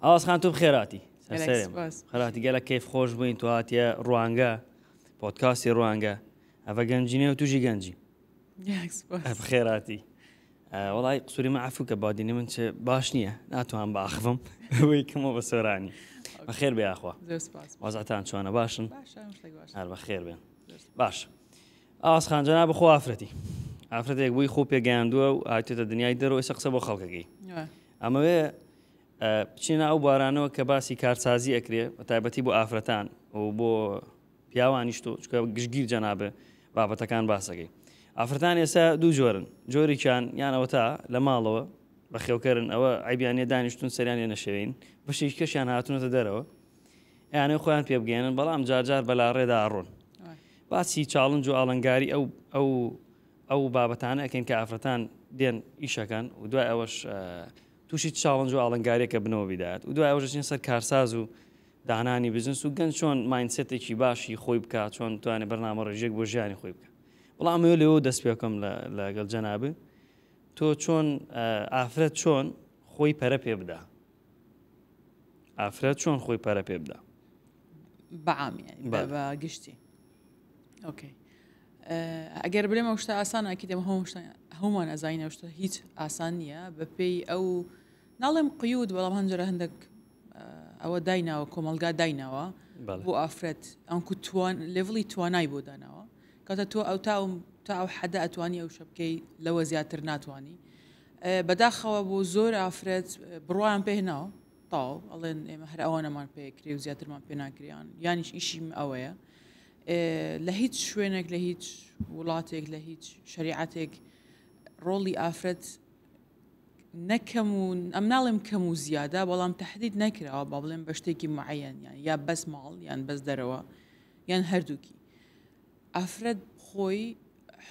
ئاواز خان تۆ بخێراتی خراتی گەلە کەیف خۆش بووین تۆ هاتیە ڕوانگە پۆتکاسی ڕوانگە ئەڤە گەنجینێ و توژی گەنجی بخێراتی وڵی قسوری مە عفو کە بادینی من چ باش نییە ناتوان باخم ئەوەی کەمەوە بە سۆرانی بەخێر بێ یاخوا وەزعتان چۆنە باشن هەر بەخێر بێن باش ئاواز خان جەناب خۆ ئافرەتی ئافرەتێک بووی خۆ پێگەیاندووە و هاتێتە دنیای دەرەوە ئێستا قسە بۆ خەڵکەکەی ئەمەوێ بچینە ئەو بارانەوە کە باسی کارسازی ئەکرێ بە تایبەتی بۆ ئافرەتان و بۆ پیاوانیش تۆ چکە گشتگیر جەنابێ بابەتەکان باسەکەی ئافرەتان ئێستا دوو جۆرن جۆرێکیان یان ئەوەتا لە ماڵەوە بەخێوکەرن ئەوە عیبیان نیە دانیشتون سەریان لێ نەشێوین بەشێکی کەشیان هاتوونەتە دەرەوە ئەیانەوێ خۆیان پێ بگەیەنن بەڵام جارجار بەلاڕێدا ئەڕۆن باسی challenge و ئاڵنگاری ئەو ئەو ئەو بابەتانە ئەکەین کە ئافرەتان دێن ئیشەکەن و دوای ئەوەش تووشی challenge و ئاڵنگاریەکە بنەوە بیدات و دوای ئەوەش دەچین سەر کارساز و دانانی بزنس و گەنج چۆن mindset ێکی باشی خۆی بکات چۆن توانێت بەرنامە ڕێژێک بۆ ژیانی خۆی بکە بەڵام ئەمەوێ لەوە دەست پێ بکەم لەگەڵ جەنابت تۆ چۆن ئافرەت چۆن خۆی پەرە پێ بدا ئافرەت چۆن خۆی پەرە پێ بدا بەعام بە گشتی okay ئەگەر بلێم ئەو شتە ئاسان ئەکی دەم هەمومان ئەزانین ئەو شتە هیچ ئاسان نییە بەپێی ئەو ناڵێم قیود بەڵام هەنجرە هەندێک ئەوە دایناوە کۆمەلگا دایناوە بۆ ئافرەت ئەنکو توان level ی توانای بۆ داناوە کاتە تۆ ئەو تا تا ئەو حەدە ئەتوانی ئەو شەبکەی لەوە زیاتر ناتوانانی بەداخەوە بۆ زۆر ئافرەت بڕوایان پێهناوە تاو ئەڵێن ئێمە هەر ئەوانەمان پێکرێ و زیاترمان پێ ناکریان یانیش ئیشیم ئەوەیە لە هیچ شوێنێک لە هیچ وڵاتێک لە هیچ شریعەتێک ڕۆڵی ئافرەت نەکەم و ئەم ناڵێم کەم و زیادە بەڵام تهدید نەکراوە با بڵێم بە شتێکی معەن یان یا بەس ماڵ یان بەس دەرەوە یان هەردووکی ئافرەت خۆی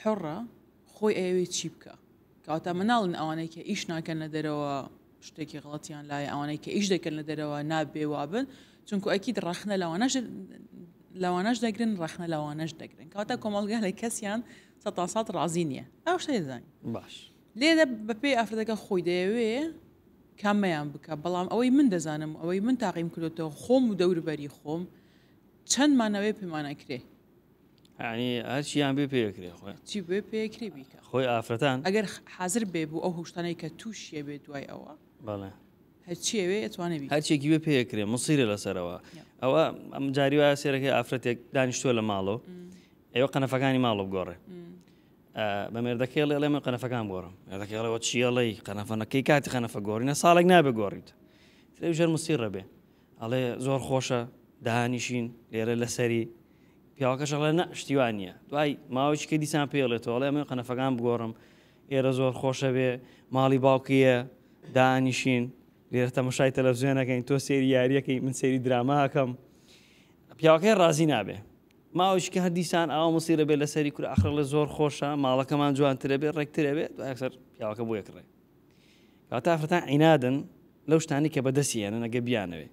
حڕە خۆی ئەیەوێت چی بکە کەواتە مناڵن ئەوانەی کە ئیش ناکەن لە دەرەوە شتێکی غڵەتیان لایە ئەوانەی کە ئیش دەکەن لە دەرەوە نابێ وابن چونکو ئەکید ڕەخنە لەوانەش لەوانەش دەگرن ڕەخنە لەوانەش دەگرن کەواتە کۆمەڵگا لە کەسیان سە تا سەد ڕازی نییە ئەو شتە دەزانین باش لێرە بەپێی ئافرەتەکە خۆی دەیەوێ کامەیان بکە بەڵام ئەوەی من دەزانم ئەوەی من تاقیم کردێتەوە خۆم و دەوروبەری خۆم چەندمانەوەی پێمانەکرێ یعنی هەرچیان بێ پێکرێ خۆی چی بێ پێکرێ بیکە خۆی ئافرەتان ئەگەر حاضر بێ بوو ئەو هەشتانەی کە تووشیە بێ دوای ئەوە بەڵێ هەرچیەوێ ئەتوانێ بیکە هەرچێکی بێ پێکرێ مصیرە لەسەرەوە ئەوە ئەم جاری وایە سێرەکەی ئافرەتێک دانیشتووە لە ماڵەوە ئێوە قەنەفەکانی ماڵە بگۆڕێ بە مێردەکەی ئەڵێ ئەڵێ من قەنەفەکان گۆڕم مێردەکەی ئەڵێ وە چیەڵێی قەنەفەنەکەی کاتی قەنەفە گۆڕینە ساڵێک نابێ گۆڕیت ترێژەر مسیڕە بێ ئەڵێ زۆر خۆشە دانیشین لێرە لەسەری پیاوەکەش ئەڵێ نە شتی وا نییە دوای ماوەیەکی کە دیسان پێڵێتەوە ئەڵێ من قەنەفەکان بگۆڕم ئێرە زۆر خۆشە بێ ماڵی باوکیە دانیشین لێرە تەمەشای تەلەڤزیۆنەکەین تۆ سێری یاریەکەی من سێری دراماکەم پیاوەکەی ڕازی نابێ ماوەیەکی کە هەر دیسان ئاوا مسیرە بێ لەسەری کورە ئەخرڵێ زۆر خۆشە ماڵەکەمان جوانترە بێ ڕێکترە بێ دوای یەکسەر پیاوەکە بۆ یەکڕێ کەواتە ئافرەتان عینادن لەو شتانی کە بەدەستی هێنن ئەگە بیانەوێ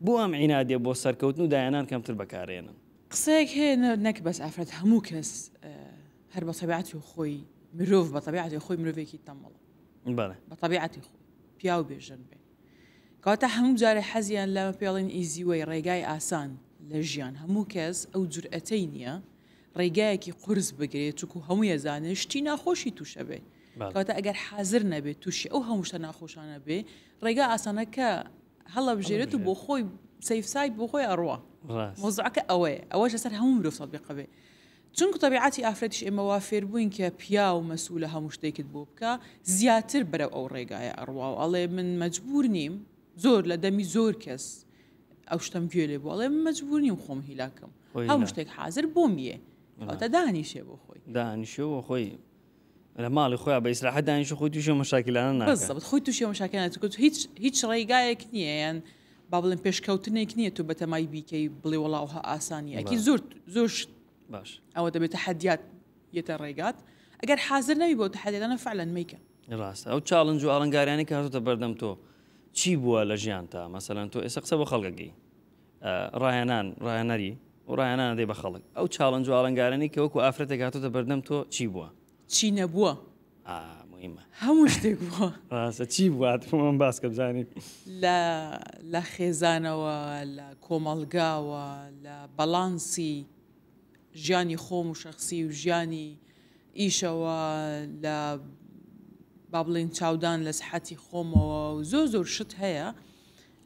بۆ ئەم عینادیە بۆ سەرکەوتن و دایەنان کەمتر بەکارێنن. قسەیەک هەیە نەک بەس ئافرەت هەموو کەس هەر بە تەبیعەتی خۆی مرۆڤ بە تەبیعەتی خۆی مرۆڤێکی تەمەڵە بەڵێ بە تەبیعەتی خۆی پیاو بێ ژن بێ کەواتە هەموو جارێ حەزیان لە پێڵین easy way ڕێگای ئاسان لە ژیان هەموو کەس ئەو جورئەتەی نییە ڕێگایەکی قورس بگرێت چکو هەموو یەزانێ شتی ناخۆشی تووشە بێ کەواتە ئەگەر حازر نەبێت تووشی ئەو هەموو شتە ناخۆشانە بێ ڕێگا ئاسانەکە هەڵەبژێرێت و بۆ خۆی safe side بۆ خۆی ئەڕوا مۆزعەکە ئەوەیە ئەوەش لەسەر هەموو مرۆڤ تەبیقە بێ چونکو تەبیعەتی ئافرەتیش ئێمە وا فێر بووین کە پیاو مەسئولە هەموو شتێکت بۆ بکا زیاتر بەرەو ئەو ڕێگایە ئەڕوا و ئەڵێ من مەجبور نیم زۆر لە دەمی زۆر کەس ئەو شتەم گوێ لێ بوو ئەڵێ من مەجبور نیم خۆم هیلاکەم هەموو شتێک حازر بۆم یێ ئەوتە دانیشێ بۆ خۆی دانیشێ بۆ خۆی لە ماڵی خۆیان بە ئیسراحەت دانیشە خۆی تووشی مەشاکیلانە ناکات بالضبط خۆی تووشی مەشاکیلانە چونکە هیچ هیچ ڕێگایەک نییە یان با بڵێم پێشکەوتنێک نییە تۆ بەتەمای بیکەی بڵێ وەڵا ئەوها ئاسانی ئەکی زۆر زۆر شت باش ئەوە دەبێت تەحەدیات یەتە ڕێگات ئەگەر حازر نەبی بۆ تەحەدیاتانە فعلا مەیکە. ڕاستە ئەو challenge و ئاڵنگاریانەی کە هاتۆتە بەردەم تۆ چی بووە لە ژیانتا مەسەلەن تۆ ئێستا قسە بۆ خەڵکەکەی ڕاهێنان ڕاهێنەری و ڕاهێنان دەی بە خەڵک ئەو challenge و ئاڵنگارانی کە وەکو ئافرەتێک هاتۆتە بەردەم تۆ چی بووە چی نەبووە؟ مهمە هەموو شتێک بووە. ڕاستە چی بووە من باس کە بزانین. لە لە خێزانەوە لە کۆمەڵگاوە لە بەڵانسی ژیانی خۆم و شەخسی و ژیانی ئیشەوە لە با بڵێین چاودان لە سحەتی خۆمەوە و زۆر زۆر شت هەیە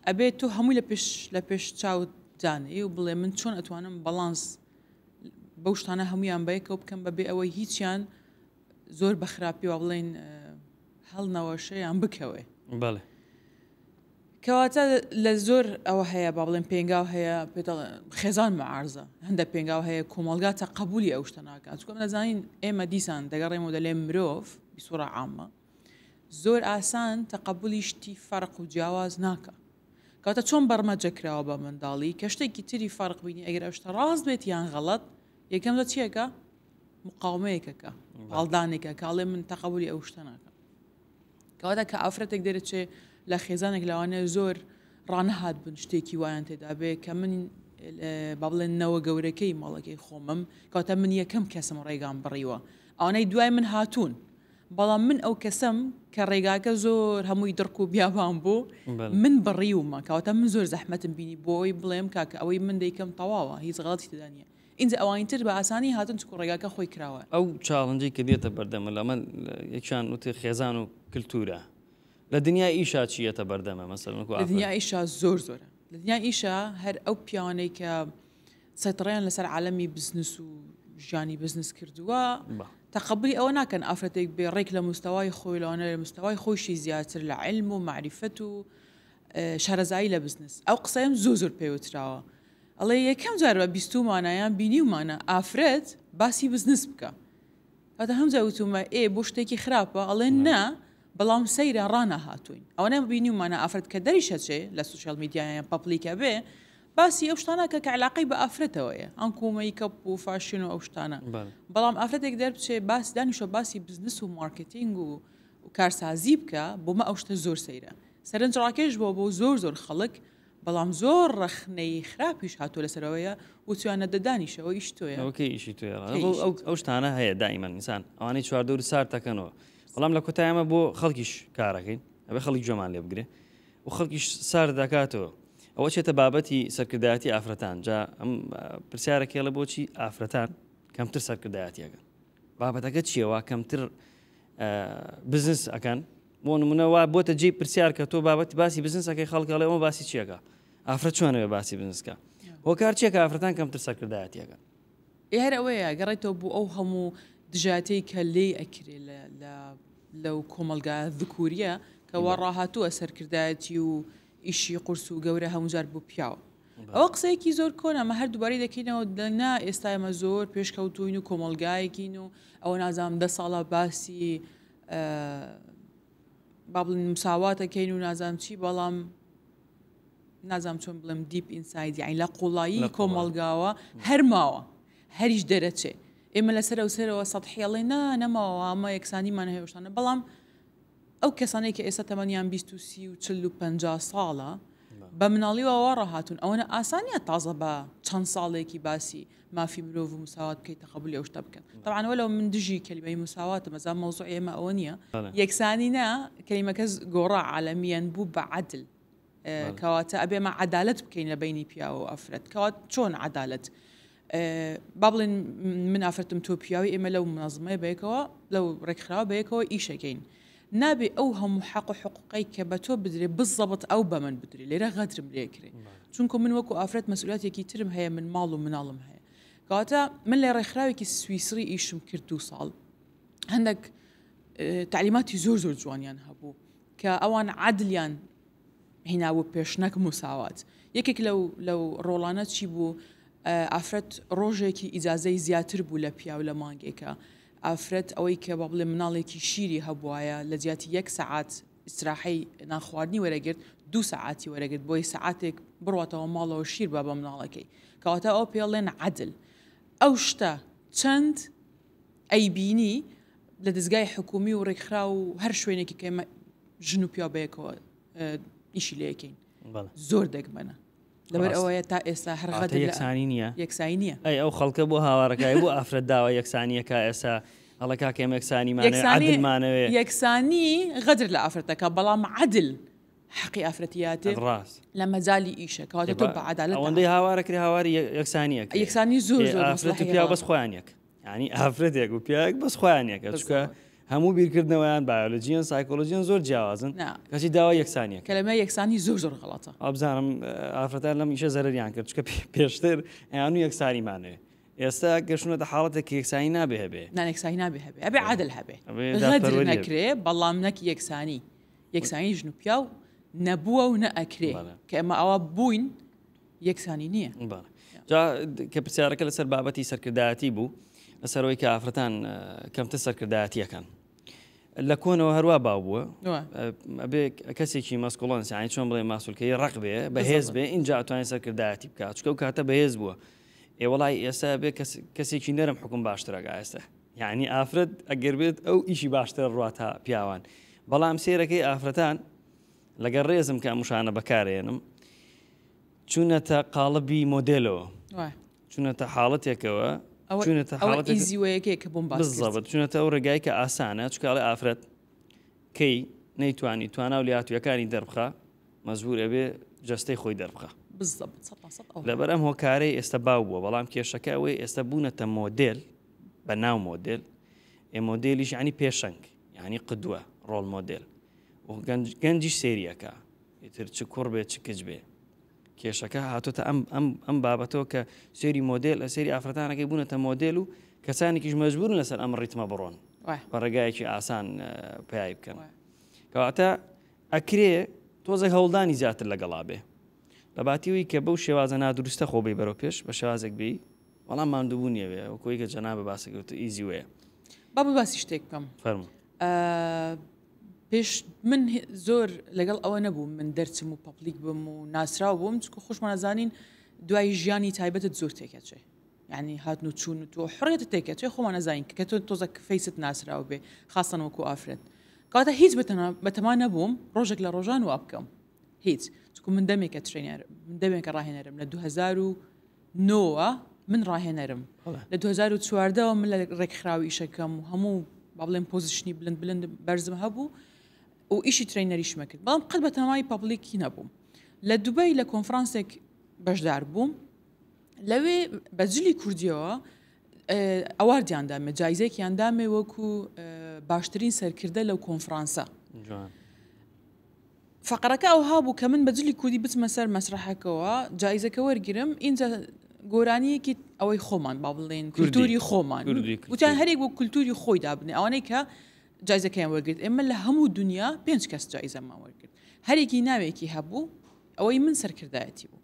ئەبێت تۆ هەمووی لە پێش لە پێش چاوت دانێی و بڵێ من چۆن ئەتوانم بەڵانس بەو شتانە هەمویان بەیەکەوە بکەم بەبێ ئەوەی هیچیان زۆر بە خراپی وا بڵێین هەڵنەوەشێ یان بکەوێ. بەڵێ. کەواتە لە زۆر ئەوە هەیە با بڵێن پێنگاو هەیە پێ دەڵێن خێزان معارزە هەندە پێنگاو هەیە کۆمەڵگا تا قبولی ئەو شتە ناکات چونکە دەزانین ئێمە دیسان دەگەڕێمەوە دەلێم مرۆڤ بسوڕە عامە زۆر ئاسان تەقبولی شتی فەرق و جیاواز ناکە کەواتە چۆن بەرمەجە کراوە بە منداڵی کە شتێکی تری فەرق بینی ئەگەر ئەو شتە ڕاست بێت یان غەڵەت یەکەم لە چیەکە مقاومەیەکەکە پاڵدانێکە کاڵێ من تەقبولی ئەو شتە ناکەم کەواتە کە ئافرەتێک دەرەچێ لە خێزانێک لەوانەیە زۆر ڕانەهات بن شتێکی وایان تێدا بێ کە من با بڵێن نەوە گەورەکەی ماڵەکەی خۆمم کەواتە من یەکەم کەسم ڕێگام بڕیوە ئەوانەی دوای من هاتوون بەڵام من ئەو کەسم کە ڕێگاکە زۆر هەمووی دڕک و بیابان بوو من بڕیومە کەواتە من زۆر زەحمەتم بینی بۆی بڵێم کاکە ئەوەی من دەیکەم تەواوە هیچ غەڵەتی تێدا نییە ئینجا ئەوانی تر بە ئاسانی هاتن چونکو ڕێگاکە خۆی کراوە. ئەو challenge ەی کە دێتە بەردەمە لەمە یەکیان وتی خێزان و کلتورە لە دنیای ئیشا چی یەتە بەردەمە مەسەلەن وەکو لە ئافرەت؟ دنیای ئیشا زۆر زۆرە لە دنیای ئیشا هەر ئەو پیاوانەی کە سەیتەڕەیان لەسەر عالەمی بزنس و ژیانی بزنس کردووە با. تەقەبولی ئەوە ناکەن ئافرەتێک بێ ڕێک لە مستەوای خۆی لەوانەیە لە مستەوای خۆیشی زیاتر لە عیلم و مەعریفەت و شارەزایی لە بزنس ئەو قسەیەم زۆر زۆر پێ وتراوە ئەڵێ یەکەم جار بە بیستوومانە یان بینیومانە ئافرەت باسی بزنس بکە هەتا هەمجا وتومە ئێ بۆ شتێکی خراپە ئەڵێ نا بەڵام سەیرە ڕانەهاتوین ئەوەنە بینیومانە ئافرەت کە دەریشەچێ لە social media یان public ە بێ باسی ئەو شتانە کە کە علاقەی بە ئافرەتەوەیە ئەنکو makeup و fashion و ئەو شتانە بەڵام ئافرەتێک دەربچێ باس دانیشە باسی بزنس و مارکتینگ و کارسازی بکە بۆ مە ئەو شتە زۆر سەیرە سەرنجڕاکێش بووە بۆ زۆر زۆر خەڵک بەڵام زۆر ڕەخنەی خراپیش هاتووە لەسەر ئەوەیە وتویانە دە دانیشە ئەوە ئیشی تۆیە. ئەوە کەی ئیشی تۆیە؟ ئەو شتانە هەیە دائیمەن ئینسان ئەوانەی چواردەوری سارد دەکەنەوە بەڵام لە کۆتای ئەمە بۆ خەڵکیش کارەکەین ئەبێ خەڵک گوێمان لێ بگرێ و خەڵکیش سارد دەکاتەوە ئەوە چێتە بابەتی سەرکردایەتی ئافرەتان جا ئەم پرسیارە کێڵە بۆچی ئافرەتان کەمتر سەرکردایەتیەکەن بابەتەکە چییە وا کەمتر بزنس ئەکەن بۆ نمونە وا بۆتە جێی پرسیار کە تۆ بابەتی باسی بزنسەکەی خەڵک ئەڵێ ئەمە باسی چیەکە ئافرەت چۆنەوە باسی بزنسکە هۆکار چیە کە ئافرەتان کەمتر سەرکردایەتیەکەن ئێ هەر ئەوەیە گەڕێتەوە بۆ ئەو هەموو دژایەتیەی کە لێی ئەکرێ لە لەو کۆمەڵگا ذکوریە کە وا ڕاهاتووە سەرکردایەتی و ئیشی قورس و گەورە هەموو جار بۆ پیاوە ئەوە قسەیەکی زۆر کۆنە ئەمە هەر دووبارەی دەکەینەوە نا ئێستا ئێمە زۆر پێشکەوتوین و کۆمەڵگایەکین و ئەوە نازانم دە ساڵە باسی با بڵێن مساواتەکەین و نازانم چی بەڵام نازانم چۆن بڵێم deep inside یعنی لە قوڵایی کۆمەڵگاوە هەر ماوە هەریش دەرەچێ ئێمە لەسەر و سەرەوە سەحیڵێ نا نەماوە ئەمە یەکسانیمان هەیە شتانە بەڵام ئەو کەسانەی کە ئێستا تەمەنیان 20 و 30 و 40 و 50 ساڵە بە مناڵی وا ڕاهاتوون ئەوەنە ئاسانە تازە بە چەند ساڵێکی باسی مافی مرۆڤ و مساوات بکەیت تەقەبولی ئەو شتە بکەن تەبعەن وەلەو من دژی کەلیمەی مساواتم ئەزانم مەوزوعی ئێمە ئەوە نییە یەکسانی نا کەلیمەکە گۆڕا عالەمیەن بوو بە عەدل کەواتە ئەبێ ئێمە عەدالەت بکەین لە بەینی پیاو و ئافرەت کەوات چۆن عەدالەت با بڵێن من ئافرەتم تۆ پیاوی ئێمە لەو منەزمەیە بەیەکەوە لەو ڕێکخراوە بەیەکەوە ئیشەکەین نابێ ئەو هەموو حەق و حقوقەی کە بە تۆ بدرێ بزەبت ئەو بە من بدرێ لێرە غەدرم لێکرێ چونکە من وەکو ئافرەت مەسئولیاتێکی ترم هەیە من ماڵ و مناڵم هەیە کەواتە من لە ڕێکخراوێکی سویسری ئیشم کرد دو ساڵ هەندێک تعلیماتی زۆر زۆر جوانیان هەبوو کە ئەوان عادلیان هینابوو پێش نەک مساوات یەکێک لەو لەو ڕۆڵانە چی بوو ئافرەت ڕۆژێکی ئیجازەی زیاتر بوو لە پیاو لە مانگێکە ئافرەت ئەوەی کە با بڵێ مناڵێکی شیری هەبوایە لە جیاتی یەک سەعات ئیسراحەی نانخواردنی وەرەگرت دوو سەعاتی وەرەگرت بۆی سەعاتێک بڕاتەوە ماڵەوە شیر با بە مناڵەکەی کەواتە ئەو پێڵێن عەدل ئەو شتە چەند ئەیبینی لە دەزگای حکومی و ڕێکخراو و هەر شوێنێکی کە ژن و پیاو بەیەکەوە ئیشی لەکەین زۆر دەگمەنە لەبەر ئەوەیە تا ئێستا هەر غەدر یەکسانی نییە یەکسانی نییە ئەی ئەو خەڵکە بۆ هاوارەکای بۆ ئافرەت داوا یەکسانیەکە ئێستا ئەڵێ کاکە ئێمە یەکسانیمانەوێ عەدلمانەوێ. یەکسانی غەدر لە ئافرەت دەکا بەڵام عەدل حەقی ئافرەتی یاتێ ڕاست لە مەجالی ئیشە کەواتە تۆ بە عەدالەت ئەوەندەی هاوارەکرێ هاواری یەکسانیەکە یەکسانی زۆر زۆر ئافرەت و پیاو بەس خۆیان یەک یعنی ئافرەتێک و پیاوێک بەس خۆیان یەکە چونکە هەموو بیرکردنەوەیان بایۆلۆجیان سایکۆلۆجیان زۆر جیاوازن کەچی داوای یەکسانیەکە کەلەمە یەکسانی زۆر زۆر غەڵەتە وابزانم ئافرەتان لەم ئیشە زەرەریان کرد چونکە پێشتر ئەیان و یەکسانیمانەوێ ئێستا گەشتونەتە حاڵەتێک کە یەکسانی نابێ هەبێ. نا یەکسانی نابێ هەبێ ئەبێ عەدل هەبێ غەدر نەکرێ بەڵام نەک یەکسانی یەکسانی ژن و پیاو نەبووە و نە ئەکرێ کە ئێمە ئەوە بووین یەکسانی نییە. جا کە پرسیارەکە لەسەر بابەتی سەرکردایەتی بوو لەسەرەوەی کە ئافرەتان کەمتر سەرکردایەتیەکەن لە کۆنەوە هەروا باو بووە ئەبێ کەسێکی masculine یانی چۆن بڵێ ماسولکەی ڕق بێ بەهێز بێ اینجا ئەتوانێت سەرکردایەتی بکات چکە و کاتە بەهێز بووە ئێ وەڵای ئێستا بێ کەسێکی نەرم حکوم باشترەکە ئێستا یعنی ئافرەت ئەگەر بێت ئەو ئیشی باشتر ڕاتە پیاوان بەڵام سێرەکەی ئافرەتان لەگەر ڕێزم کە ئەم وشانە بەکارێنم چوونەتە قاڵبی مۆدێلەوە چوونەتە حاڵەتێکەوە چوونەتە حاڵەتێک easy way ەکەی کە بۆم باس کرد. بالضبط چوونەتە ئەو ڕێگای کە ئاسانە چونکە ئەڵێ ئافرەت کەی نەیتوانی توانا و لێهاتوویەکانی دەربخا مەجبور ئەبێ جەستەی خۆی دەربخا. بالضبط سەد لە سەد ئەوە. لەبەر ئەم هۆکارەی ئێستا باو بووە بەڵام کێشەکە ئەوەی ئێستا بوونەتە مۆدێل بە ناو مۆدێل ئێ مۆدێلیش یانی پێشەنگ یانی قدوە role model و گەنجیش سێری ئەکا ئیتر چ کوڕ بێ چ کچ بێ کێشەکە هاتۆتە ئەم ئەم ئەم بابەتەوە کە سێری مۆدێل سێری ئافرەتانەکەی بوونەتە مۆدێل و کەسانێکیش مەجبورن لەسەر ئەم ڕیتمە بڕۆن بە ڕێگایەکی ئاسان پەیای بکەن کەواتە ئەکرێ تۆزێک هەوڵدانی زیاتر لەگەڵا بێ لە باتیەوەی کە بەو شێوازە نادروستە خۆ بی بەرەو پێش بە شێوازێک بی بەڵام ماندووبوون نیەوێ وەکۆی کە جەنابە باسەکەوت easy way ە با باسی شتێک بکەم فەرموو پێش من زۆر لەگەڵ ئەوە نەبووم من دەرچم و public بم و ناسراو بووم چکو خۆشمان ئەزانین دوای ژیانی تایبەتت زۆر تێکەچێ یعنی هاتن و چوون و تۆ حڕێتت تێکەچێ خۆمان ئەزانین کە تۆ تۆزە face ت ناسراو بێ خاستەن وەکو ئافرەت کەواتە هیچ بەتەما نەبووم ڕۆژێک لە ڕۆژان وا بکەم هیچ چکو من دەمێکە trainer من دەمێکە ڕاهێنەرم لە 2000 نۆوە من ڕاهێنەرم لە 2014 وە من لە ڕێکخراو ئیشەکەم و هەموو با بڵێم position ی بلند بلند بەرزم هەبوو و ئیشی trainer یشمە کرد بەڵام قەت بە تەمای public ی نەبووم لە دوبەی لە کۆنفرانسێک بەشدار بووم لەوێ بە جلی کوردیەوە award یان دامێ جایزێکیان دامێ وەکو باشترین سەرکردە لەو کۆنفرانسە فەقەرەکە ئەوها بوو کە من بە جلی کوردی بچمە سەر مەسرەحەکەوە جایزەکە وەرگرم ئینجا گۆرانیەکی ئەوەی خۆمان با بڵێن کولتوری خۆمان وتیان هەرێک بۆ کولتوری خۆی دابنێ ئەوانەی کە جایزەکەیان وەرگرت ئێمە لە هەموو دنیا پێنج کەس جایزەمان وەرگرت هەرێکی ناوێکی هەبوو ئەوەی من سەرکردایەتی بوو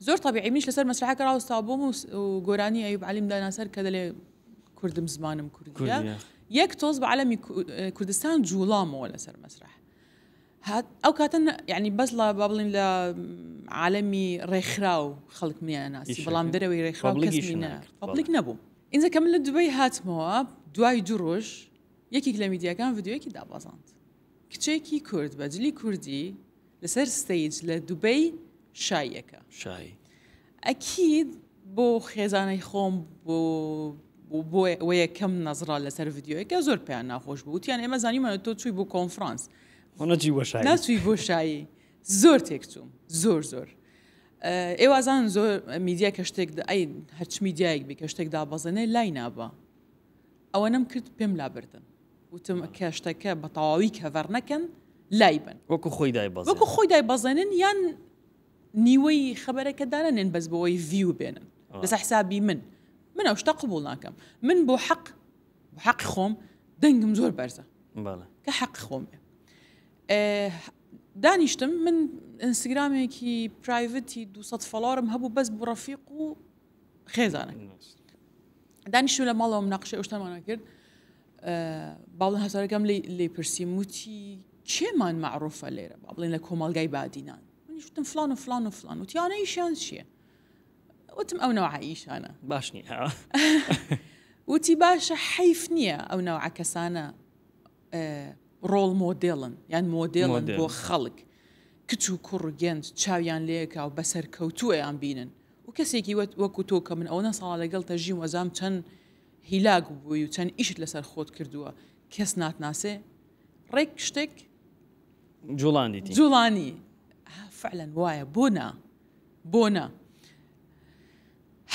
زۆر تەبیعی منیش لەسەر مەسرەحەکە ڕاوەستا بووم و گۆرانی ئەیوب عەلیم دانا سەر کە دەلێ کوردم زمانم کوردیە یەک تۆز بە عەلەمی کوردستان جوڵامەوە لەسەر مەسرح ئەو کاتە یعنی بەس لە با بڵین لە عالەمی ڕێکخراو خەڵک منیان ناسی بەڵام دەرەوەی ڕێکخراو public نەبوو ئینجا کە من لە دوبەی هاتمەوە دوای دوو ڕۆژ یەکێک لە میدیاکان ڤیدیۆیەکی دابەزاند کچێکی کورد بە جلی کوردی لەسەر stage لە دوبەی شاییەکە. شایی. ئەکید بۆ خێزانەی خۆم بۆ بۆ یەکەم نەزڕا لەسەر ڤیدیۆیەکە زۆر پێیان ناخۆش بوو وتیان ئێمە زانیمانە تۆ چووی بۆ کۆنفرانس خۆ نەچووی بۆ شایی ناچووی بۆ شایی زۆر تێکچووم زۆر زۆر ئێوازان زۆر میدیا کە شتێک ئەی هەرچ میدیایەک بی کە شتێک دابەزێنێ لای نابە ئەوەنەم کرد پێم لابردن وتم کە شتەکە بە تەواوی cover نەکەن لای بن وەکو خۆی دایبەزێنن وەکو خۆی دایبەزێنن یان نیوەی خەبەرەکە دانەنێن بەس بۆی view بێنن لەسەر حسابی من من ئەو شتە قبوڵ ناکەم من بۆ حەق بۆ حەقی خۆم دەنگم زۆر بەرزە کە حەق خۆم بێ دانیشتم من ئینستاگرامێکی private ی 200 follower م هەبوو بەس بۆ ڕەفیق و خێزانە دانیشتم لە ماڵەوە مناقشەی ئەو شتانمان کرد باڵن هەزارەکەم لێ پرسیم وتی کێمان معروفە لێرە با بڵێن لە کۆمەلگای بادینان منیش وتم فلان و فلان و فلان وتیانە ئیشیان چییە وتم ئەو نەوعە ئیشانە باش نییە وتی باشە حەیف نییە ئەو نەوعە کەسانە role model ن یان مۆدێڵن بۆ خەڵک کچ و کوڕ گەنج چاویان لێکا و بەسەرکەوتوویان بینن و کەسێکی وەکو تۆ کە من ئەوەنە ساڵە لەگەڵ تەژیم وەزام چەند هیلاک بووی و چەند ئیشت لەسەر خۆت کردووە کەس ناتناسێ ڕێک شتێک جوڵاندیتی جوڵانی فعلا وایە بۆ نا بۆ نا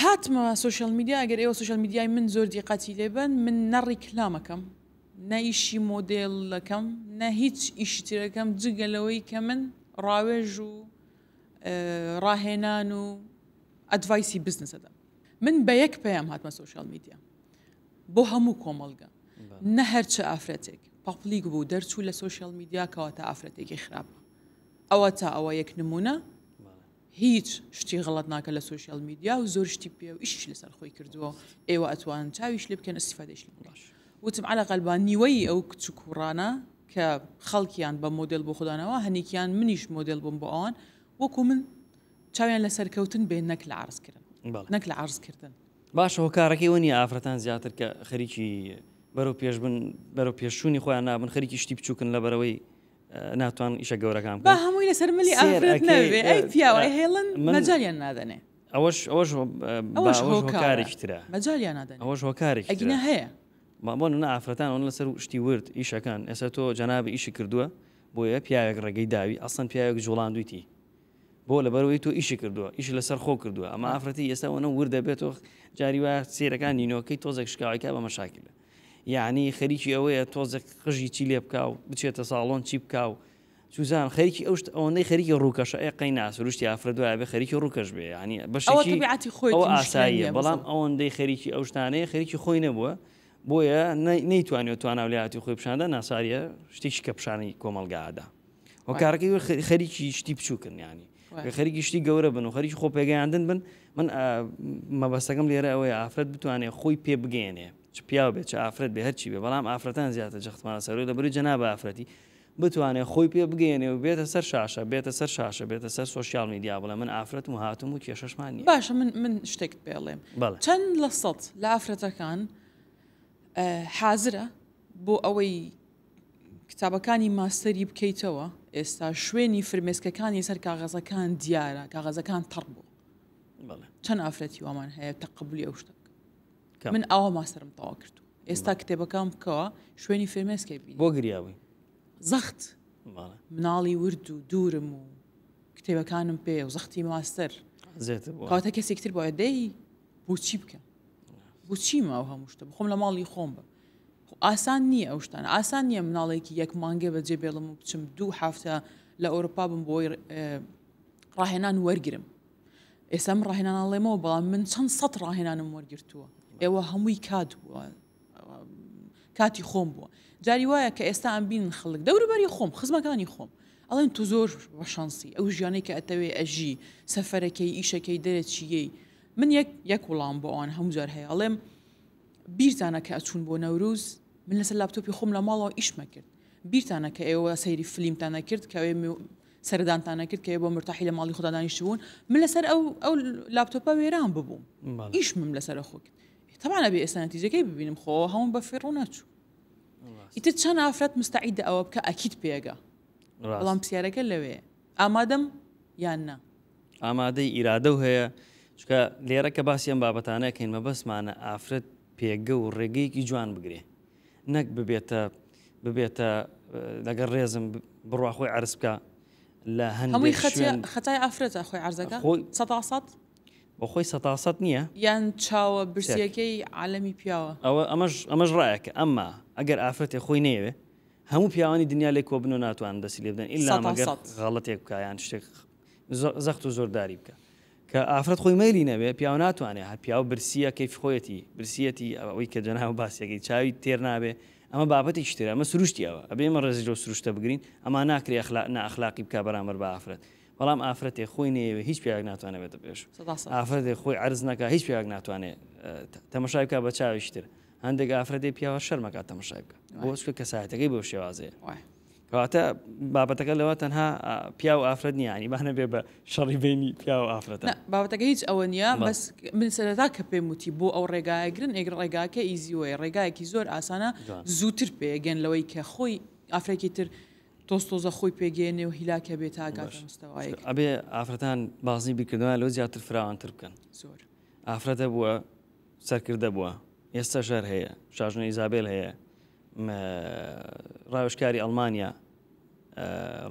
هاتمە سۆشیال میدیا ئەگەر ئێوە سۆشیال میدیای من زۆر دیقەتی لێبن من نە ڕیکلامەکەم نە ئیشی مۆدێلەکەم نە هیچ ئیشی ترەکەم جگە لەوەی کە من ڕاوێژ و ڕاهێنان و advice ی بزنس ئەدەم من بە یەک پەیام هاتمە سۆشیال میدیا بۆ هەموو کۆمەڵگە نە هەرچە ئافرەتێک public بوو دەرچوو لە سۆشیال میدیا کەواتە ئافرەتێکی خراپە ئەوە تا ئەوە یەک نمونە هیچ شتی غەڵەت ناکە لە سۆشیال میدیا و زۆر شتی پێ و ئیشیش لەسەر خۆی کردووە ئێوە ئەتوانن چاویش لێ بکەن ئیستیفادەیش لێ بکەن وتم عەلە قەل با نیوەی ئەو کچ و کوڕانە کە خەڵکیان بە مۆدێل بۆ خۆدانەوە هەنێکیان منیش مۆدێل بووم بۆ ئەوان وەکو من چاویان لە سەرکەوتن بێ نەک لە عەرزکردن نەک لە عەرزکردن. باشە هۆکارەکەی ئەوە نییە ئافرەتان زیاتر کە خەریکی بەرەو پێش بن بەرەو پێشچوونی خۆیان نابن خەریکی شتی بچووکن لەبەرەوەی ناتوان ئیشە گەورەکان بکەن. با هەمووی لەسەر ملی ئافرەت نەبێ ئەی پیاو ئەی هێڵن مەجالیان نادەنێ. ئەوەش ئەوەش ئەوەش هۆکارێکی ترە مەجالیان نادەنێ ئەوەش هۆکارێکی ئەگینا هەیە. بۆ نمونە ئافرەتان ئەوەن لەسەر شتی ورد ئیشەکان ئێستا تۆ جەنابی ئیشی کردووە بۆیە پیاوێک ڕێگەی داوی ئەسڵەن پیاوێک جوڵاندویتی بۆ لەبەرەوەی تۆ ئیشی کردووە ئیشی لەسەر خۆ کردووە ئەمە ئافرەتی ئێستا ئەوەنە وردە بێت تۆ جاری وایە سیرەکان نینۆکەی تۆزێک شکاویکا بە مەشاکلە یعنی خەریکی ئەوەیە تۆزێک قژی چی لێ بکا و بچێتە ساڵۆن چی بکا و سوزان خەریکی ئەو شت ئەوەندەی خەریکی ڕووکەشە ئێ قەی نا سروشتی ئافرەت وایە بێ خەریکی ڕووکەش بێ یعنی بەشێکی طبیعەتی خۆی ئەوە ئاساییە بەڵام ئەوەندەی خەریکی ئەو شتانەیە خەریکی خۆی نەبووە بۆیە نەیتوانیوە توانا و لێهاتی خۆی پیشاندا ناساریە شتێکی کە پیشانی کۆمەڵگادا هۆکارەکەی خەریکی شتی بچووکن ینی خەریکی شتی گەورە بن و خەریکی خۆ پێگەیاندن بن من مەبەستەکەم لێرە ئەوەیە ئافرەت بتوانێت خۆی پێ بگەێنێ چ پیاو بێت چ ئافرەت بێ هەرچی بێ بەڵام ئافرەتان زیاتر جەختمانە سەرۆی لە بەری جەناب ئافرەتی بتوانێت خۆی پێ بگەێنێ و بێتە سەر شاشە بێتە سەر شاشە بێتە سەر سۆشیال میدیا بڵێ من ئافرەتم و هاتم و کێشەشمان نییە باشە من من شتێکت پێڵێم چەند لە سەد لە ئافرەتەکان حازرە بۆ ئەوەی کتابەکانی ماستەری بکەیتەوە ئێستا شوێنی فرمێسکەکانی سەر کاغەزەکان دیارە کاغەزەکان تەڕ بوو چەند ئافرەتی وامان هەیە تەقبولی ئەو شتە بکە من ئاوا ماستەرم تەواو کردو ئێستا کتێبەکان بکەوە شوێنی فرمێسکەی بینی بۆ گریاوی زەخت مناڵی ورد و دوورم و کتێبەکانم پێ و زەختی ماستەر کاتە کەسێک تر بۆیە دەی بۆچی بکەم بۆچی ماو هەموو شتە بخۆم لە ماڵی خۆم بم خۆ ئاسان نییە ئەو شتانە ئاسان نییە مناڵێکی یەک مانگە بەجێ بێڵم و بچم دوو هەفتە لە ئەوروپا بم بۆی ڕاهێنان وەرگرم ئێستا من ڕاهێنان ئەڵێمەوە بەڵام من چەند سەد ڕاهێنانم وەرگرتووە ئێوە هەمووی کات بووە کاتی خۆم بووە جاری وایە کە ئێستا ئەم بین خەڵک دەوروبەری خۆم خزمەکانی خۆم ئەڵێن تو زۆر بە شانسی ئەو ژیانەی کە ئەتەوێ ئەژی سەفەرەکەی ئیشەکەی دەرەچیەی من یەک یەک وڵام بۆ ئەوان هەموو جار هەیە ئەڵێم بیرتانە کە ئەچوون بۆ نەوروز من لەسەر لاپتۆپی خۆم لە ماڵەوە ئیشمە کرد بیرتانە کە ئێوە سەیری فلیمتان نەکرد کە سەردانتان نەکرد کە بۆ مرتاحی لە ماڵی خۆدا دانیشتبوون من لەسەر ئەو ئەو لاپتۆپە وێران ببووم ئیشمم لەسەر خۆ کرد تەبعەن ئەبێ ئێستا نەتیجەکەی ببینم خۆ هەموو بە فێڕۆ نەچوو ئیتر چەند ئافرەت مستعیدە ئەوە بکە ئەکید پێگە بەڵام پرسیارەکە لەوێ ئامادەم یان نا ئامادەی ئیرادە و هەیە چونکە لێرە کە باسی ئەم بابەتانە کەین مەبەستمانە ئافرەت پێگە و ڕێگەیەکی جوان بگرێ نەک ببێتە ببێتە لەگەڵ ڕێزم بڕوا خۆی عرز بکە لە هەمووی خەتای ئافرەتە خۆی عرزەکە خۆی سەتا سەد بۆ خۆی سەتا سەد نییە یان چاوە برسیەکەی عالەمی پیاوە ئەوە ئەمەش ئەمەش ڕایەکە ئەمما ئەگەر ئافرەتێ خۆی نەیەوێ هەموو پیاوانی دنیا لێ کۆبن و ناتوانن دەستی لێ بدەن ئیلا مەگەر غەڵەتێک بکە یان شتێک زەخت و زۆرداری بکە کە ئافرەت خۆی مەیلی نەبێ پیاو ناتوانێ هەر پیاو برسیە کەیف خۆیەتی برسیەتی ئەوەی کە جەناب باسیەکەی چاوی تێر نابێ ئەمە بابەتێکی ترە ئەمە سروشتی ئەوە ئەبێ ئێمە ڕێزی لەو سروشتە بگرین ئەما ناکرێ ئەخلاق نائەخلاقی بکا بەرامبەر بە ئافرەت بەڵام ئافرەتێ خۆی نەیەوێ هیچ پیاوێک ناتوانێت بێتە پێش ئافرەتێ خۆی عەرز نەکا هیچ پیاوێک ناتوانێت تەمەشای بکا بە چاوێکی تر هەندێک ئافرەتێ پیاوە شەرمەکات تەمەشای بکە بۆ چکە کەسایەتەکەی بەو شێوازەیە کەواتە بابەتەکە لەوە تەنها پیاو ئافرەت نییە ینی بانە بێ بە شەڕی بینی پیاو ئافرەتە بابەتەکە هیچ ئەوە نییە بەس من سەرەتا کە پێم وتی بۆ ئەو ڕێگایە گرن ئێک ڕێگاکە easy وەیە ڕێگایەکی زۆر ئاسانە زووتر پێگەن لەوەی کە خۆی ئافرەکی تر تۆز تۆزە خۆی پێگەیەنێ و هیلاکە بێ تا گاتە مستەوایەک. ئەبێ ئافرەتان بازنەی بیرکردنەوەیان لەوە زیاتر فراوانتر بکەن. زۆر. ئافرەتە بووە سەرکردە بووە. ئێستاش هەر هەیە، شاژنە ئیزابێل هەیە، ڕاوێژکاری ئەڵمانیا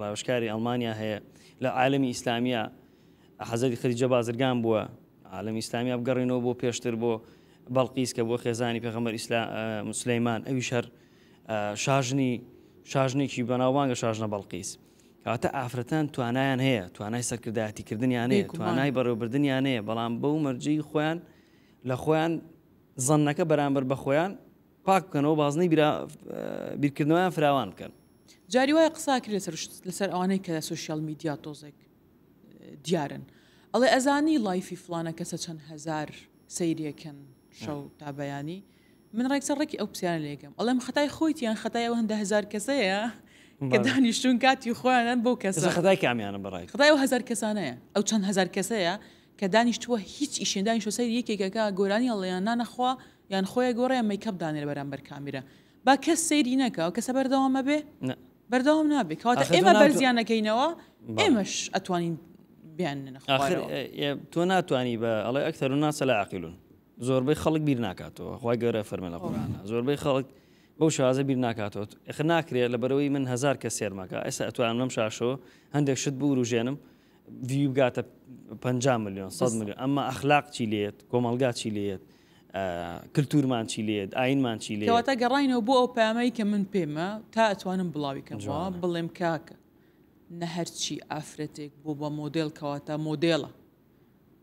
ڕاوێژکاری ئەڵمانیا هەیە لە عالەمی ئیسلامیە حەزەری خەدیجە بازرگان بووە عالەمی ئیسلامیا بگەڕێنەوە بۆ پێشتر بۆ بەڵقیس کە بۆ خێزانی پێغەمبەر ئیسلا سلەیمان ئەویش هەر شاژنی شاژنێکی بەناوبانگە شاژنە بەڵقیس کەواتە ئافرەتان توانایان هەیە توانای سەرکردایەتیکردنیان هەیە توانای بەڕێوەبردنیان هەیە بەڵام بەو مەرجەی خۆیان لە خۆیان زەنەکە بەرامبەر بە خۆیان پاک بکەنەوە بازنەی بیرکردنەوەیان فراوان بکەن. جاری وایە قسە ئەکرێ لەسەر لەسەر ئەوانەی کە لە سۆشیال میدیا تۆزێک دیارن ئەڵێ ئەزانی live ی فڵانە کەسە چەند هەزار سەیریەکەن شەو تا بەیانی من ڕێکسەر ڕێکی ئەو پرسیارە لێکەم ئەڵێم خەتای خۆیتی یان خەتای ئەو هەندە هەزار کەسەیە کە دانیشتون کاتی خۆیانن بۆ کەسە خەتای کامیانە بەڕای خەتای ئەو هەزار کەسانەیە ئەو چەند هەزار کەسەیە کە دانیشتووە هیچ ئیشێ دانیشتوە سەیری یەکێکەکە گۆرانی ئەڵێ یان نانەخوا یان خۆی ئەگۆڕێ یان مەیکەپ دانێ لە بەرامبەر کامیرا با کەس سەیری نەکا ئەو کەسە بەردەوام ئەبێ؟ نا. بەردەوام نابێ کەواتە ئاخر تۆ ئێمە ناتوان بەرزیان نەکەینەوە بەڵێ. ئێمەش ئەتوانین بیاننە ئاخر خوارەوە. تۆ ناتوانی بە ئەڵێ اکثر الناس لا یعقلون زۆربەی خەڵک بیر ناکاتەوە خوای گەورە فەرمێ لە قورئانا زۆربەی خەڵک بەو شێوازە بیر ناکاتەوە ئەخر ناکرێ لەبەرەوەی من هەزار کەس سێرمەکە ئێستا ئەتوانم لەم شاشەوە هەندێک شت بوروژێنم view بگاتە 50 ملیۆن 100 ملیۆن ئەمما ئەخلاق چی لێت کۆمەڵگا چی لێت کلتورمان چی لێت ئاینمان چی لێت کەواتە گەڕاینەوە بۆ ئەو پەیامەی کە من پێمە تا ئەتوانم بڵاوی کەمەوە بڵێم کاکە نە هەرچی ئافرەتێک بۆ بە مۆدێل کەواتە مۆدێڵە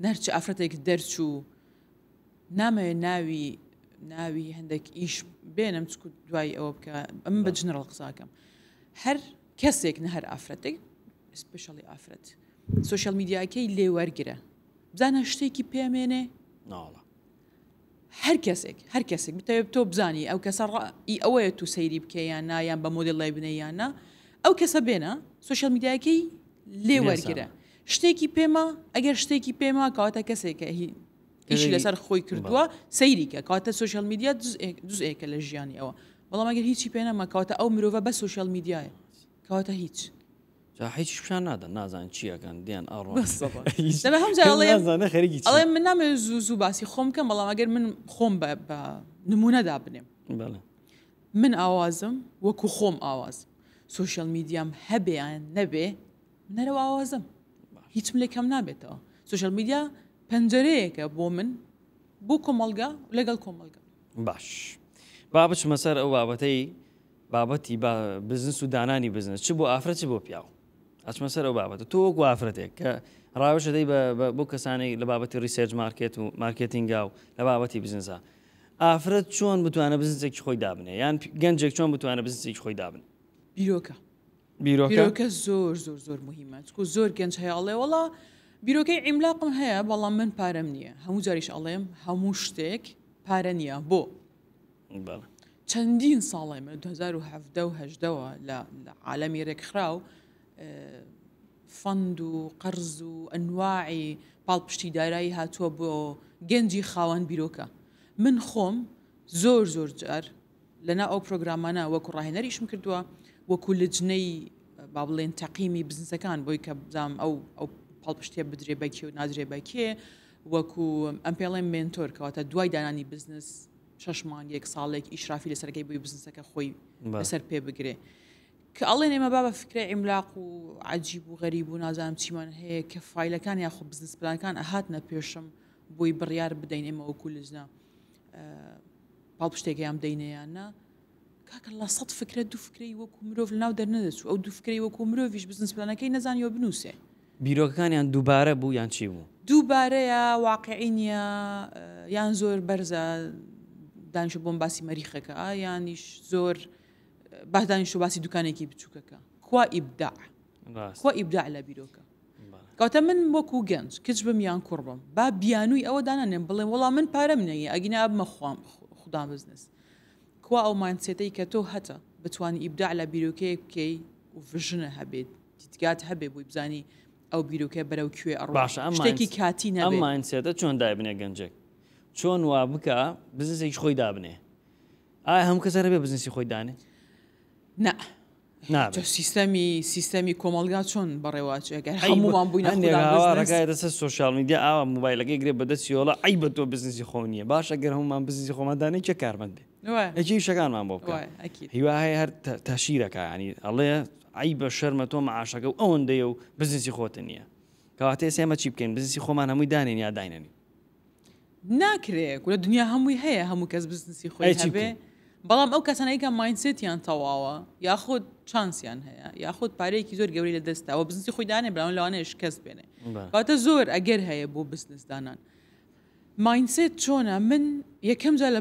نەرچی ئافرەتێک دەرچوو نامەوێت ناوی ناوی هەندێک ئیش بێنم چکو دوای ئەوە بکە ئەم بە جنرال قساکەم هەر کەسێک نە هەر ئافرەتێک especially ئافرەت سۆشیال میدیاکەی لێ وەرگرە بزانە شتێکی پێمێنێ ناڵە هەر کەسێک هەر کەسێک بتەوێت تۆ بزانی ئەو کەسە ڕئی ئەوەیە تو سەیری بکە یان نا یان بە مۆدل لای بنێ یان نا ئەو کەسە بێنە سۆشیال میدیاکەی لێ وەرگرە شتێکی پێما ئەگەر شتێکی پێما کەواتە کەسێکە هی ئیشی لەسەر خۆی کردووە سەیریکە کەواتە سۆشیال میدیا جزئێکە لە ژیانی ئەوە بەڵام ئەگەر هیچی پێ نەما کەواتە ئەو مرۆڤە بە سۆشیال میدیایە کەواتە هیچ جا هیچیش پیشان نادەن نازانن چی ئەکەن دێن ئەڕۆن دەبێ هەم جار ئەڵێم نازانە خەریکی چین. ئەڵێم من نامەوێت زوو زوو باسی خۆم بکەم بەڵام ئەگەر من خۆم بە بە نموونە دابنێم بەڵێ من ئاوازم وەکو خۆم ئاوازم سۆشیال میدیام هەبێ یان نەبێ من هەرەو ئاوازم هیچم لێ کەم نابێتەوە سۆشیال میدیا پەنجەرەیەکە بۆ من بۆ کۆمەڵگا لەگەڵ کۆمەڵگا. باش با بچمە سەر ئەو بابەتەی بابەتی با بزنس و دانانی بزنس چ بۆ ئافرەت چ بۆ پیاو ئەچمە سەر ئەو بابەتە تۆ وەکو ئافرەتێک کە ڕاوێژ دەی بۆ کەسانێک لە بابەتی research market و marketing ا و لە بابەتی بزنسا ئافرەت چۆن بتوانە بزنسێکی خۆی دابنێ یان گەنجێک چۆن بتوانە بزنسێکی خۆی دابن بیرۆکە بیرۆکە بیرۆکە زۆر زۆر زۆر مهمە چکو زۆر گەنج هەیە ئەڵێ وەڵا بیرۆکەی عیملاقم هەیە بەڵام من پارەم نییە هەموو جاریش ئەڵێم هەموو شتێک پارە نییە بۆ چەندین ساڵی من 2017 و هەژدەوە لە عالەمی رێکخراو fund و قەرز و ئەنواعی پاڵپشتی دارایی هاتووە بۆ گەنجی خاوەن بیرۆکە من خۆم زۆر زۆر جار لەنا ئەو پرۆگرامانە وەکو ڕاهێنەریشم کردووە وەکو لجنەی با بڵێن تەقیمی بزنسەکان بۆی کە بزانم ئەو ئەو پاڵپشتیە بدرێ بە کێ و نادرێ بە کێ وەکو ئەم پێڵێن mentor کەواتە دوای دانانی بزنس شەش مانگێک ساڵێک ئیشرافی لەسەرەکەی بووی بزنسەکە خۆی لەسەر پێ بگرێ کە ئەڵێن ئێمە با بە فکرە عیملاق و عجیب و غەریب و نازانم چیمان هەیە کە فایلەکان یاخۆ بزنس پلانەکان ئەهاتنە پێشم بۆی بڕیار بدەین ئێمە وەکو لجنە پاڵپشتێکیان بدەینێ یان نا کاکە لە سەد فکرە دوو فکرەی وەکو مرۆڤ لەناو دەرنەدەچوو ئەو دوو فکرەی وەکو مرۆڤیش بزنس پلانەکەی نەزانیوە بنووسێ. بیرۆکەکانیان دووبارە بوو یان چی بوو؟ دووبارەیە، واقیعی نییە، یان زۆر بەرزە دانیشە بۆم باسی مەریخەکە یانیش زۆر با دانیشە باسی دوکانێکی بچووکەکە کوا ئیبداع کوا ئیبداع لە بیرۆکە کەواتە من وەکو گەنج کچ بم یان کوڕ بم با بیانووی ئەوە دانانێم بڵێم وەڵا من پارەم نییە ئەگینا ئەبمە خوام خودان بزنس کوا ئەو mindset ەی کە تۆ هەتە بتوانی ئیبداع لە بیرۆکەیەک بکەی و vision ە هەبێت دیدگات هەبێ بۆی بزانی ئەو بیرۆکە بەرەو کوێ ئەڕوا باشە ئەم شتێکی کاتی ئەم نەبێ. mindset ە چۆن دایبنێ گەنجێک چۆن وا بکا بزنسێکی خۆی دابنێ ئایا هەموو کەس هەر هەبێ بزنسی خۆی دانێ؟ نا. نابێت. سیستەمی سیستەمی کۆمەڵگا چۆن بەڕێوەچێ گەر هەموومان بووینە خودان بزنس؟ ڕێگای دەسەر social media ئاوا مۆبایلەکەی گرێ بەدەستی ئەڵێ عەیبە تۆ بزنسی خۆ نییە باشە گەر هەموومان بزنسی خۆمان دانێ کێ کارمەند بێ ئەی ئیشەکانمان بۆ بکە هیوا هەیە هەر تەشیرەکە ینی ئەڵێ عەیبە شەرمە تۆ معاشەکە و ئەوەندەیە و بزنسی خۆتە نییە کەواتە ئێستا ئێمە چی بکەین بزنسی خۆمان هەمووی دانێن یا داینەنین؟ ناکرێ کورە دنیا هەمووی هەیە هەموو کەس بزنسی خۆی هەبێ بەڵام ئەو کەسانەی کە mindset یان تەواوە یاخود چانسیان هەیە یاخود پارەیەکی زۆر گەورەی لە دەستاوە بزنسی خۆی دانێ بەڵام لەوانەیە شکست بێنێ کەواتە زۆر ئەگەر هەیە بۆ بزنس دانان mindset چۆنە من یەکەم جار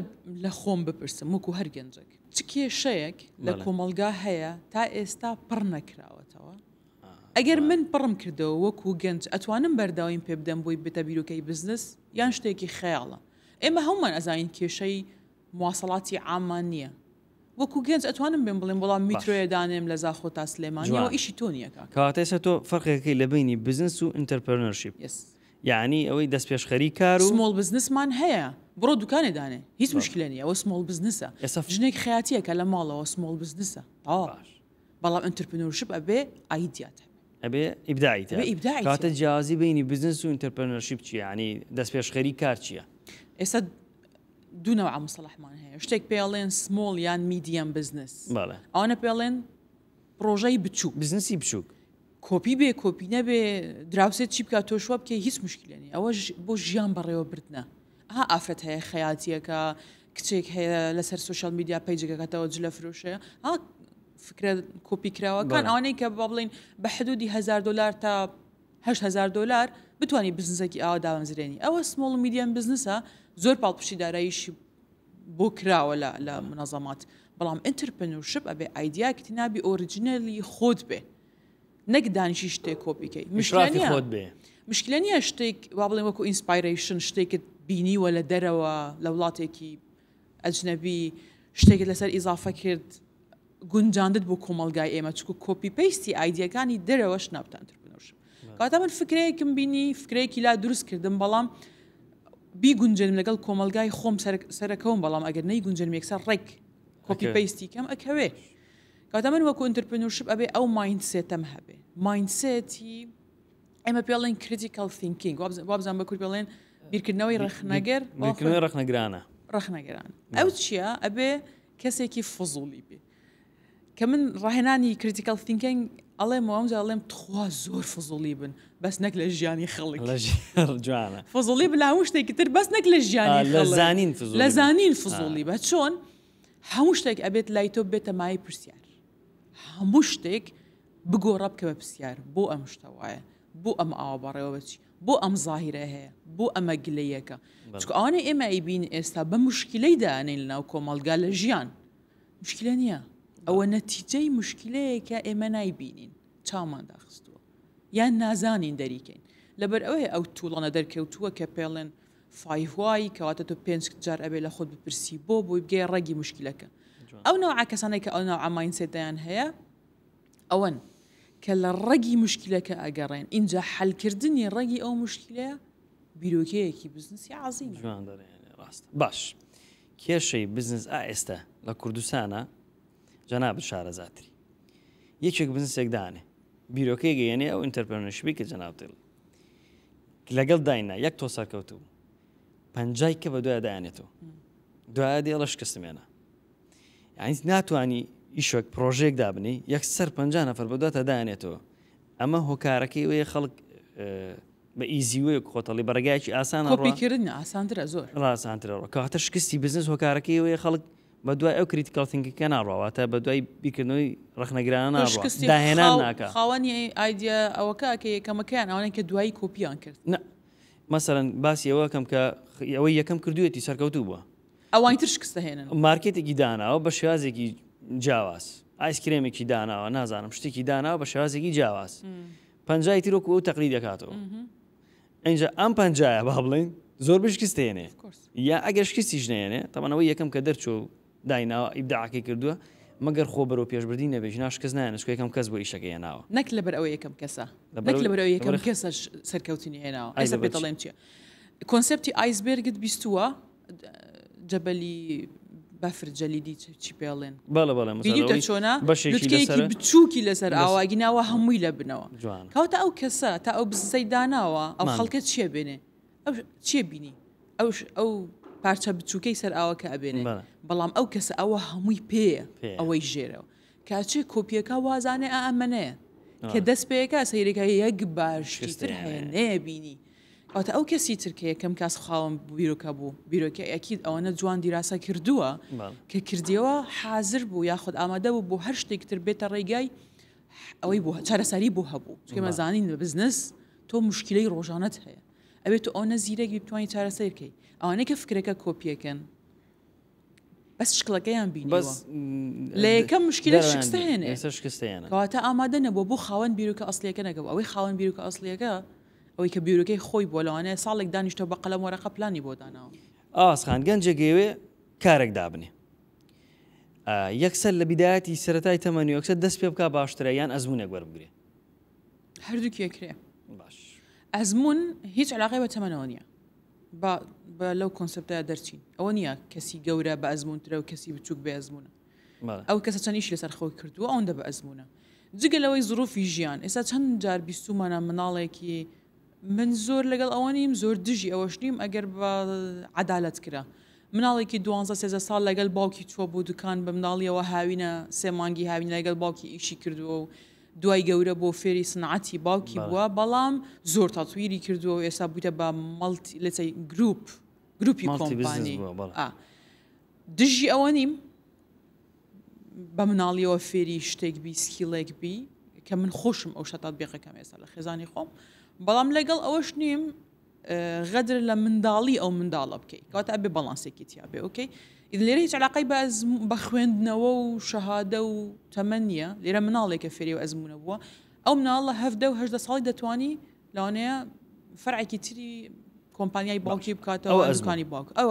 لە خۆم بپرسم وەکو هەر گەنجێک چ کێشەیەک لە کۆمەڵگا هەیە تا ئێستا پڕ نەکراوەتەوە ئەگەر من پڕم کردەوە وەکو گەنج ئەتوانم بەردەوایم پێ بدەم بۆی بێتە بیرۆکەی بزنس یان شتێکی خەیاڵە؟ ئێمە هەموومان ئەزانین کێشەی مواصلاتی عاممان نییە وەکو گەنج ئەتوانم بێم بڵێم وەڵا میترۆیە دانێم لە زاخۆ تا سلێمانی ئەوە ئیشی تۆ نییە کاکە. کەواتە ئێستا تۆ فەرقێکەکەی لە بەینی بزنس و entrepreneurship یەعنی ئەوەی دەستپێشخەری کار و. small business مان هەیە بڕۆ دوکانێ دانێ هیچ موشکیلە نییە ئەوە small business ە ژنێک خەیاتیەکە لە ماڵەوە small business ە تەواو. بەڵام entrepreneurship ئەبێ ئایدیات هەبێ. ئەبێ ئیبداعیت ئەبێ ئیبداعیت کەواتە جیاوازی بەینی بزنس و entrepreneurship چییە؟ یانی دەستپێشخەری کار چییە؟ ئێستا دوو نەوعە موستەڵەحمان هەیە شتێک پێ ئەڵێن small یان medium business بەڵێ ئەوانە پێ ئەڵێن پڕۆژەی بچووک بزنسی بچووک کۆپی بێ کۆپی نەبێ دراوسێت چی بکات تۆش وا بکەی هیچ مشکلە نیە ئەوە بۆ ژیان بەڕێوەبردنە ئەها ئافرەت هەیە خەیاتیەکە کچێک هەیە لەسەر social media page ێک ئەکاتەوە جلە فرۆشەیە ها فکرە کۆپی کراوەکان ئەوانەی کە با بڵین بە حدودی 1000 دلار تا 8000 دلار بتانی بزنسێکی ئاوا دامەزرێنی ئەوە small medium business ە زۆر پاڵپشتی داراییشی بۆ کراوە لە لە منەزەمات بەڵام entrepreneurship ئەبێ ئایدیاکتی نابی original ی خۆت بێ نەک دانیشی شتێک کۆپی کەی مشکلە ئیشرافی نییە خۆت بێ. مشکلە نییە شتێک وا بڵێن وەکو inspiration شتێکت بینیوە لە دەرەوە لە وڵاتێکی ئەجنەبی شتێکت لەسەر ئیزافە کرد گونجاندت بۆ کۆمەڵگای ئێمە چکو copy paste ی ئایدیەکانی دەرەوەش نابتە entrepreneurship کەواتە من فکرەیەکم بینی فکرەیەکی لا دروست کردم بەڵام بیگونجێنم لەگەڵ کۆمەڵگای خۆم سەرەکەوم بەڵام ئەگەر نەیگونجێنم یەکسەر ڕێک copy paste ی کەم ئەکەوێ کەواتە من وەکو entrepreneurship ئەبێ ئەو mindset ەم هەبێ mindset ی ئێمە پێڵێن critical thinking وابزان بە کورد پێڵێن بیرکردنەوەی ڕەخنەگەر بیرکردنەوەی ڕەخنەگرانە ڕەخنەگران ئەو چییە ئەبێ کەسێکی فزوڵی بێ کە من ڕاهێنانی critical thinking ئەڵێم و ئەمجا ئەڵێم تخوا زۆر فزوڵی بن بەس نەک لە ژیانی خەڵک جوانە فزوڵی بن لە هەموو شتێکی تر بەس نەک لە ژیانی لە زانین لە زانین فزوڵی بە چۆن هەموو شتێک ئەبێت لای تۆ بێتە مایەی پرسیار هەموو شتێک بگۆڕە بکە بە پرسیار بۆ ئەم شتە وایە بۆ ئەم ئاوا بەڕێوە بەچی بۆ ئەم زاهیرە هەیە بۆ ئەمە گلەیەکە چونکە ئەوانەی ئێمە ئەیبین ئێستا بە مشکلەی دانین لەناو کۆمەڵگا لە ژیان مشکلە نییە ئەوە نەتیجەی مشکلەیەکە ئێمە نایبینین چاومان داخستووە یان نازانین دەریکەین لەبەر ئەوەیە ئەو tool انە دەرکەوتووە کە پێڵێن five why کەواتە تۆ پێنج جار ئەبێ لە خۆت بپرسی بۆ بۆی بگەیە ڕەگی مشکلەکە ئەو نەوعە کەسانەی کە ئەو نەوعە mindset ەیان هەیە ئەوەن کە لە ڕەگی مشکلەکە ئەگەڕێن ئینجا حەلکردنی ڕەگی ئەو مشکلەیە بیرۆکەیەکی بزنسی عەزیمە. جوان دەڵێ ڕاستە باش کێشەی بزنس ئا ئێستا لە کوردستانە جەنابت شارەزاتری یەکێک بزنسێک دانێ بیرۆکەی گەیەنێ ئەو entrepreneurship ی کە جەنابت دەڵێ لەگەڵ داینا یەک تۆ سەرکەوتوو بوو پەنجای کە بە دوای دایانێتەوە دوایە دێڵە شکستم هێنا یعنی ناتوانانی ئیشێک پرۆژێک دابنی یەکسەر پ نەفەر بە دواتە دایانێتەوە ئەمە هۆکارەکەی وەیە خەڵک بە ئیزیوەیەک خۆتەڵی بە ڕێگایکی ئاسان کۆپیکردن ئاسانترە زۆر ڕاستانترەوە کەواتە شکستی بزنس هۆکارەکەی وەیە خەڵک بە دوای ئەو critical thinking ە ناڕوا واتە بە دوای بیرکردنەوەی ڕەخنەگرانە ناڕوا شکستی داهێنان ناکا. خاوەنی ئایدیا ئەوەکە کە یەکەمەکەیان ئەوانەن کە دوایی کۆپیان کرد. نا مەسەلەن باسی ئەوە کەم کە ئەوەی یەکەم کردوویەتی سەرکەوتوو بووە. ئەوانی تر شکست دەهێنن. مارکێتێکی داناوە بە شێوازێکی جیاواز ئایس کرێمێکی داناوە نازانم شتێکی داناوە بە شێوازێکی جیاواز پەنجای تر وەکو ئەو تەقلید دەکاتەوە. ئینجا ئەم پەنجایە با بڵێین زۆر بە شکست دێنێ یا ئەگەر شکستیش نێنێ تەمەنەوەی یەکەم کە دەرچوو دایناوە ئیبداعەکەی کردووە مەگەر خۆ بەرەو پێشبردی نەبێ ژنا شکست نایەنە چونکە یەکەم کەس بۆ ئیشەکەی هێناوە. نەک لەبەر ئەوەی یەکەم کەسە نەک لەبەر ئەوەی یەکەم کەسە سەرکەوتنی هێناوە ئێستا پێت دەڵێم چییە کۆنسێپتی iceberg ت بیستووە جەبەلی بەفر جەلیدی چی پێڵێن بەڵێ بەڵێ بینیوتە چۆنە لوتکەیەکی بچووکی لەسەر ئاوە گیناوە هەمووی لە بنەوە کەواتە ئەو کەسە تا ئەو بزنسەی داناوە ئەو خەڵکە چیە بێنێ ئەو چیە بینی ئەو ئەو پارچە بچووکەی سەر ئاوەکە ئەبێنێ بەڵام ئەو کەسە ئەوە هەمووی پێیە ئەوەی ژێرەوە کاچێ کۆپیەکە وازانێ ئا ئەمەنەیە کە دەست پێەکە سەیرەکە یەک باشتر هەیە نەیەبینی کەواتە ئەو کەسی تر کە یەکەم کاس خاوەن بیرۆکە بوو بیرۆکە ئەکید ئەوەنە جوان دیراسە کردووە کە کردیەوە حازر بوو یاخود ئامادە بوو بۆ هەر شتێک تر بێتە ڕێگای ئەوەی بۆ چارەسەری بۆ هەبوو چونکە ئێمە زانین لە بزنس تۆ مشکلەی ڕۆژانەت هەیە ئەبێت تۆ ئەوەنە زیرەک بی بتوانانی چارەسەر بکەی ئەوانەی کە فکرەکە کۆپیەکەن بەس شکڵەکەیان بینیوە لە یەکەم مشکلە شکستهێنێ کەواتە ئامادە نەبووە بۆ خاوەن بیرۆکە ئەسڵیەکە نەکەوە ئەوەی خاوەن بیرۆکە ئەسڵیەکە ئەوەی کە بیرۆکەی خۆی بووە لەوانەیە ساڵێک دانیشتەوە بە قەلەم وەرەقە پلانی بۆ داناوە. ئاواز خان گەنجێک ئەیەوێ کارێک دابنێ یەکسەر لە بیدایەتی سەرەتای تەمەنی یەکسەر دەست پێ بکا باشترە یان ئەزمونێک وەربگرێ؟ هەردووکی ئەکرێ. باش. ئەزمون هیچ علاقەی بە تەمەنەوە نییە. با بە لەو کۆنسێپتە دەرچین ئەوە نییە کەسی گەورە بە ئەزمونترە و کەسی بچووک بێ ئەزمونە ئەو کەسە چەند ئیشی لەسەر خۆی کردووە ئەوەندە بە ئەزمونە جگە لەوەی زروفی ژیان ئێستا چەند جار بیستومانە مناڵێکی من زۆر لەگەڵ ئەوە نیم زۆر دژی ئەوەش نیم ئەگەر بە عەدالەت کرا مناڵێکی دوانزە سێزە ساڵ لەگەڵ باوکی چووە بۆ دوکان بە مناڵیەوە هاوینە سێ مانگی هاوینە لەگەڵ باوکی ئیشی کردووە و دوای گەورە بۆ فێری سنعەتی باوکی بووە بەڵام زۆر تەتویری کردووە و ئێستا بوویتە بە مەڵتی لەچەی گروپ گروپی کۆمپانی دژی ئەوە نیم بە مناڵیەوە فێری شتێک بی سکیڵێک بی کە من خۆشم ئەو شتە تەتبیقەکەم ئێستا لە خێزانی خۆم بەڵام لەگەڵ ئەوەش نیم غەدر لە منداڵی ئەو منداڵە بکەیت کەواتە ئەبێ بەڵانسێکی تیا بێ ئۆکەی ئیدن لێرە هیچ علاقەی بە بە خوێندنەوە و شەهادە و تەمەن نییە لێرە مناڵێکە فێری و ئەزمونە بووە ئەو مناڵە هەفدە و هەژدە ساڵی دەتوانی لەوانەیە فەرعێکی تری کۆمپانیای باوکی بکاتەوە ئەزمانی باوک ئەو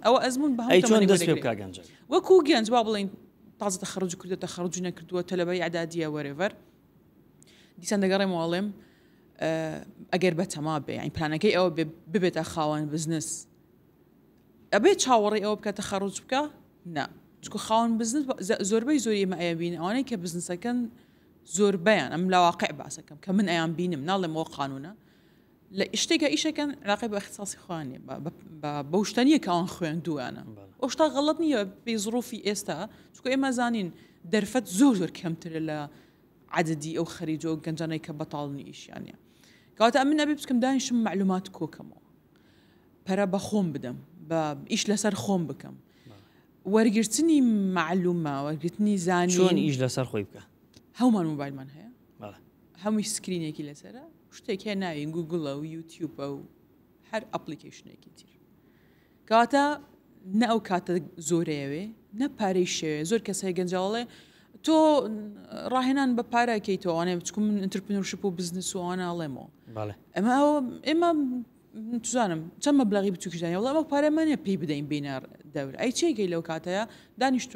ئەوە ئەزمون بە هەموو چۆن دەست پێ بکا گەنجە وەکو گەنج با بڵێین تازە تەخەڕوج کردووە تەخەڕوج نەکردووە تەلەبەی ئەعدادیە وەرێڤەر دیسان دەگەڕێمەوە ئەڵێم ئەگەر بەتەما بێ یانی پلانەکەی ئەوە بێ ببێتە خاوەن بزنس ئەبێ چاوەڕێی ئەوە بکە تەخەڕوج بکە نا چکو خاوەن بزنس زۆربەی زۆری ئێمە ئەیبین ئەوانەی کە بزنسەکەن زۆربەیان ئەم لە واقع باسەکەم کە من ئەیان بینم ناڵێم ئەوە قانونە لە شتێکە ئیشەکەن علاقەی بە اختصاصی خۆیان نیە بەو شتە نییە کە ئەوان خوێندوویانە ئەو شتا غەڵەت نییە بێ زڕوفی ئێستا چونکە ئێمە زانین دەرفەت زۆر زۆر کەمترە لە عەدەدی ئەو خەریجە و گەنجانەی کە بەتاڵن ئیشیان نیە کەواتە ئەمن ئەبێ بچکم دانیشم مەعلومات کۆکەمەوە پەرە بە خۆم بدەم بە ئیش لەسەر خۆم بکەم وەرگرتنی مەعلومە وەرگرتنی زانین چۆن ئیش لەسەر خۆی بکە هەمومان مۆبایلمان هەیە هەمووی سکرینێکی لەسەرە شتێک هەیە ناوی گوگڵە و یوتیوبە و هەر ئەپلیکیشنێکی تر کەواتە نە ئەو کاتە زۆرەیەوێ نە پارەی شێوێ زۆر کەس هەیە گەنجاڵێ تۆ ڕاهێنان بە پارە کەیتەوە ئەوانەیە بچکم من entrepreneurship و بزنس و ئەوانە ئەڵێمەوە ئەمە ئێمە توزانم چەند مەبلەغی بچووکیش دانێ وەڵا ئەمە پارەمان نیە پێی بدەین بینە دەور ئەی چێگەی لەو کاتەیە دانیشت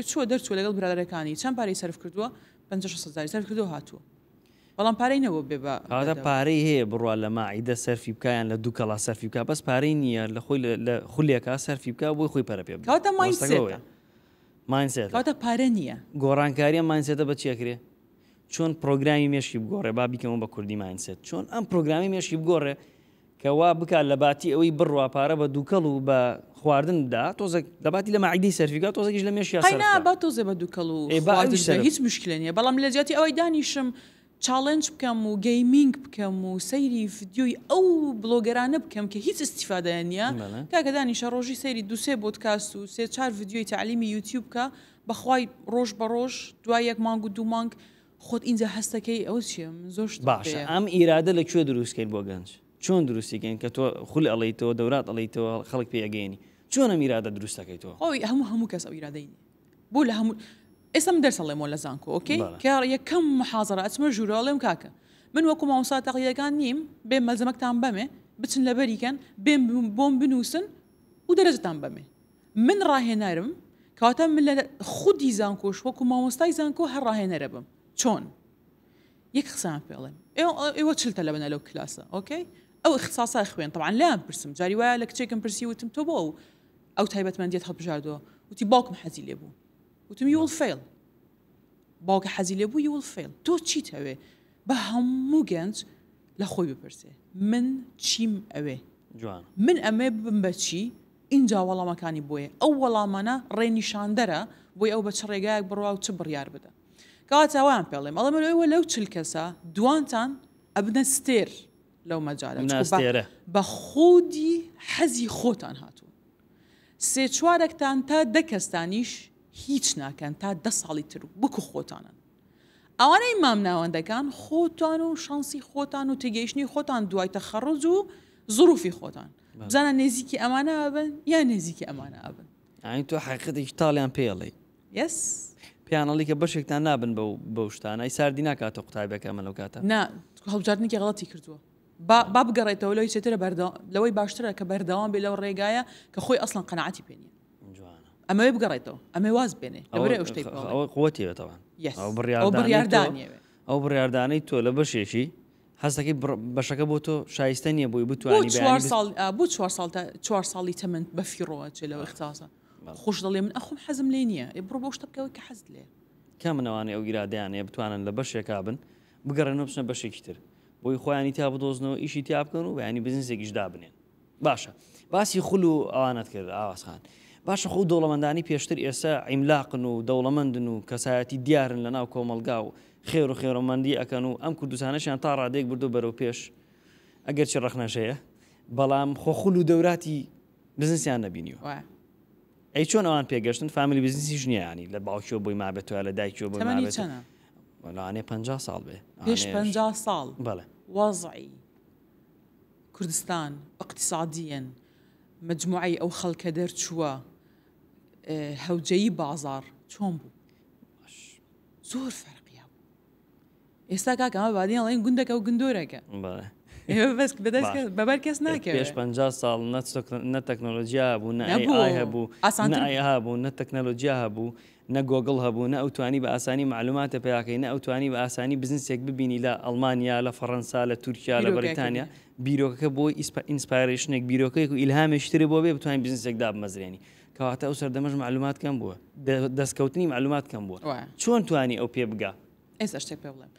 چووە دەرچووە لەگەڵ برادەرەکانی چەند پارەی سەرف کردووە 50 6 هەزاری سەرف کردووە هاتووە بەڵام پارەی نەبوو بێ بە کەواتە پارەی هەیە بڕوا لە ماعیدە سەرفی بکا یان لە دووکەڵا سەرفی بکا بەس پارەی نییە لە خۆی لە خولێکا سەرفی بکا بۆی خۆی پەرە پێ بدات کەواتە ماینسێتە ماینسێتە کەواتە پارە نییە گۆڕانکاریە mindset ە بە چی ئەکرێ چۆن پرۆگرامی مێشکی بگۆڕێ با بیکەمەوە بە کوردی mindset چۆن ئەم پرۆگرامی مێشکی بگۆڕێ کە وا بکا لە باتی ئەوەی بڕوا پارە بە دووکەڵ و بە خواردن بدا تۆزێک لە باتی لە مەعیدەی سەرفی بکا تۆزێکیش لە مێشکیا سەرف قەینا بکا. با تۆزێ بە دووکەڵ و ئێ با خواردن ئەویش بدا سەرف هیچ مشکلە نیە بەڵام لە جیاتی ئەوەی دانیشم challenge بکەم و gaming بکەم و سەیری ڤیدیۆی ئەو بڵۆگەرانە بکەم کە هیچ ئیستیفادەیان نیە بەڵێ. کاکە دانیشە ڕۆژی سەیری دوو سێ بۆدکاست و سێ چار ڤیدیۆی تەعلیمی یوتیوب بکە بەخوای ڕۆژ بە ڕۆژ دوای یەک مانگ و دوو مانگ خۆت ئینجا هەستەکەی ئەوە چیە من زۆر شتم باشە پێیە. ئەم ئیرادە لە کوێ دروست کەین بۆ گەنج؟ چۆن دروستی کەین کە تۆ خول ئەڵێیتەوە دەورات ئەڵێیتەوە خەڵک پێی ئەگەیەنی چۆن ئەم ئیرادە دروست ئەکەیتەوە؟ خۆی هەموو هەموو کەس ئەو ئیرادەی نیە بۆ لە هەموو ئێستا من دەرس ئەڵێمەوە لە زانکۆ ئۆکەی کە یەکەم محازەرە ئەچمە ژوورەوە ئەڵێم کاکە من وەکو مامۆستا تەقلیدەکان نیم بێم مەلزەمەکتان بەمێ بچن لەبەری کەن بێم بۆم بنووسن و دەرەجەتان بەمێ من ڕاهێنەرم کەواتە من لە خودی زانکۆش وەکو مامۆستای زانکۆ هەر ڕاهێنەرە بم چۆن یەک قسەیان پێ ئەڵێم ئێوە چل تەلەبەنە لەو کلاسە ئۆکەی ئەو اختصاصە خوێن طبعا لایان پرسم جاری وایە لە کچێکم پرسی وتم تۆ بۆ ئەو ئەو تایبەتمەندیت هەڵبژاردووە. وتی باوکم حەزی لێ بوو. وتم you will fail. باوکە حەزی لێ بوو you will fail. تۆ چیت ئەوێ؟ بە هەموو گەنج لە خۆی بپرسێ من چیم ئەوێ؟ جوان. من ئەمێ ببم بە چی؟ ئینجا وەڵامەکانی بۆیە. ئەو وەڵامانە ڕێنیشاندەرە بۆی ئەو بە چ ڕێگایەک بڕوا و چ بڕیار بدا. کەواتە وایان پێ ئەڵێم ئەڵێم ئێوە لەو 40 کەسە دوانتان ئەبنە ستێر لەو مەجالە چونکە بە خودی حەزی خۆتان هاتوون. سێ چوارەکتان تا دە کەستانیش هیچ ناکەن تا دە ساڵی تر وەکو خۆتانن. ئەوانەی مامناوەندەکان خۆتان و شانسی خۆتان و تێگەیشتنی خۆتان دوای تەخەڕوج و زروفی خۆتان بزانە نێزیکی ئەمانە ئەبن یان نێزیکی ئەمانە ئەبن. یانی تۆ حەقیقەتێکی تاڵیان پێ ئەڵێی. یەس. پێیان ئەڵێی کە بەشێکتان نابن بەو بەو شتانە ئەی ساردی ناکاتەوە قوتابیەکە ئەمە لەو کاتە؟ نا هەڵبژاردنێکی غەڵەتی کردووە. با با بگەڕێتەوە لەوەی چێترە بەردەوام لەوەی باشترە کە بەردەوام بێ لەو ڕێگایە کە خۆی ئەسڵەن قەناعەتی پێ نییە. جوانە. ئەمەوێ بگەڕێتەوە ئەمەوێ واز بێنێ لەبەر ئەو شتەی پێ ئەڵێم. ئەوە قوەتی هەیە تەبعەن. یەس. ئەو ئەو بڕیاردانەی تۆ بڕیاردانیەوێ. ئەو بڕیاردانەی تۆ لە بەشێکی حەز دەکەی بەشەکە بۆ تۆ شایستە نییە بۆی بۆ بتوانی چوار بەیانی ساڵ بۆ چوار ساڵ تا چوار ساڵی تەمەن بە فیڕۆ ئەچێ لەو ئیختاسە. خۆش دەڵێ من ئەخۆم حەزم لێ نییە ئێ بڕۆ بەو شتە بکەوە کە حەزت لێیە. کامن ئەوانەی ئەو ئیرادەیان هەیە بتوانن لە بەشێکا بن بگەڕێنەوە بچنە بەشێکی تر بۆی خۆیانی تیا بدۆزنەوە ئیشی تیا بکەن و بەیانی بزنسێکیش دابنێن. باشە باسی خول و ئەوانەت کرد ئاواز خان باشە خۆ دەوڵەمەندانی پێشتر ئێستا عیملاقن و دەوڵەمەندن و کەسایەتی دیارن لە ناو کۆمەڵگا و خێر و خێرۆمەندی ئەکەن و ئەم کوردستانەشیان تا ڕادەیەک بردو بەرەو پێش ئەگەرچی ڕەخنەش هەیە بەڵام خۆ خول و دەوراتی بزنسیان نەبینیوە. ئەی چۆن ئەوان پێگەشتن family business یش نییە ینی لە باوکیەوە بۆی مابێتەوە لە دایکیەوە بۆی تەمەنی مابێت چەنە؟ لەوانەیە 50 ساڵ بێ پێش لەوانەیەش- 50 ساڵ بەڵێ وەزعی کوردستان ئیقتیسادیەن مەجموعەی ئەو خەڵکە دەرچووە هەوجەیی بازاڕ چۆن بوو؟ زۆر فەرقی هەبوو. ئێستا کاکە ئەمە بادین ئەڵێن گوندەکە و گندۆرەکە. ئێوە بەس بەدەست کەس بەبەر کەس ناکەوێ. پێش 50 ساڵ نە تەکنۆلۆژیا هەبوو نە AI هەبوو نە AI هەبوو نە تەکنەلۆژیا هەبوو نە گۆگڵ هەبوو نە ئەوتوانی بە ئاسانی مەعلوماتە پەیاکەی نە ئەوتوانی بە ئاسانی بزنسێک ببینی لە ئەڵمانیا لە فەڕەنسا لە تورکیا لە بەریتانیا بیرۆکەکە بۆ inspiration ێک بیرۆکەیەک و ئیلهامێکی تری بۆ بێ بتوانین بزنسێک دابمەزرێنی کەواتە ئەو سەردەمەش مەعلومات کەم بووە دەستکەوتنی مەعلومات کەم بووە چۆن توانی ئەو پێ بگا؟ ئێستا شتێک پێ بڵێم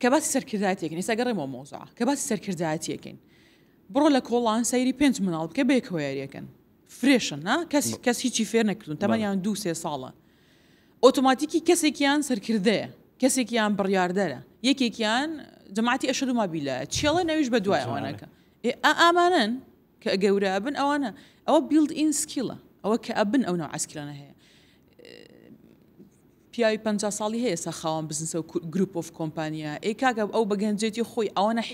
کە باسی سەرکردایەتیەکەین ئێستا گەڕێمەوە مەوزوعە کە باسی سەرکردایەتیەکەین بڕۆ لە کۆڵان سەیری پێنج مناڵ بکە بەیەکەوە یاریەکەن fresh ن نا کەس کەس هیچی فێر نەکردون تەمەنیان دوو سێ ساڵە ئۆتۆماتیکی کەسێکیان سەرکردەیە کەسێکیان بڕیاردەرە یەکێکیان جەماعەتی ئەشەد و مابیلایە چێڵە نەویش بە دوای ئەوانەکە ئامانن کە گەورە ئەبن ئەوانە ئەوە built in skill ە ئەوە کە ئەبن ئەو نەوعە skill انە هەیە پیاوی 50 ساڵی هەیە سا خاوەن بزنسە و group of کۆمپانیا ئێ کاکە ئەو بە گەنجێتی خۆی ئەوەنە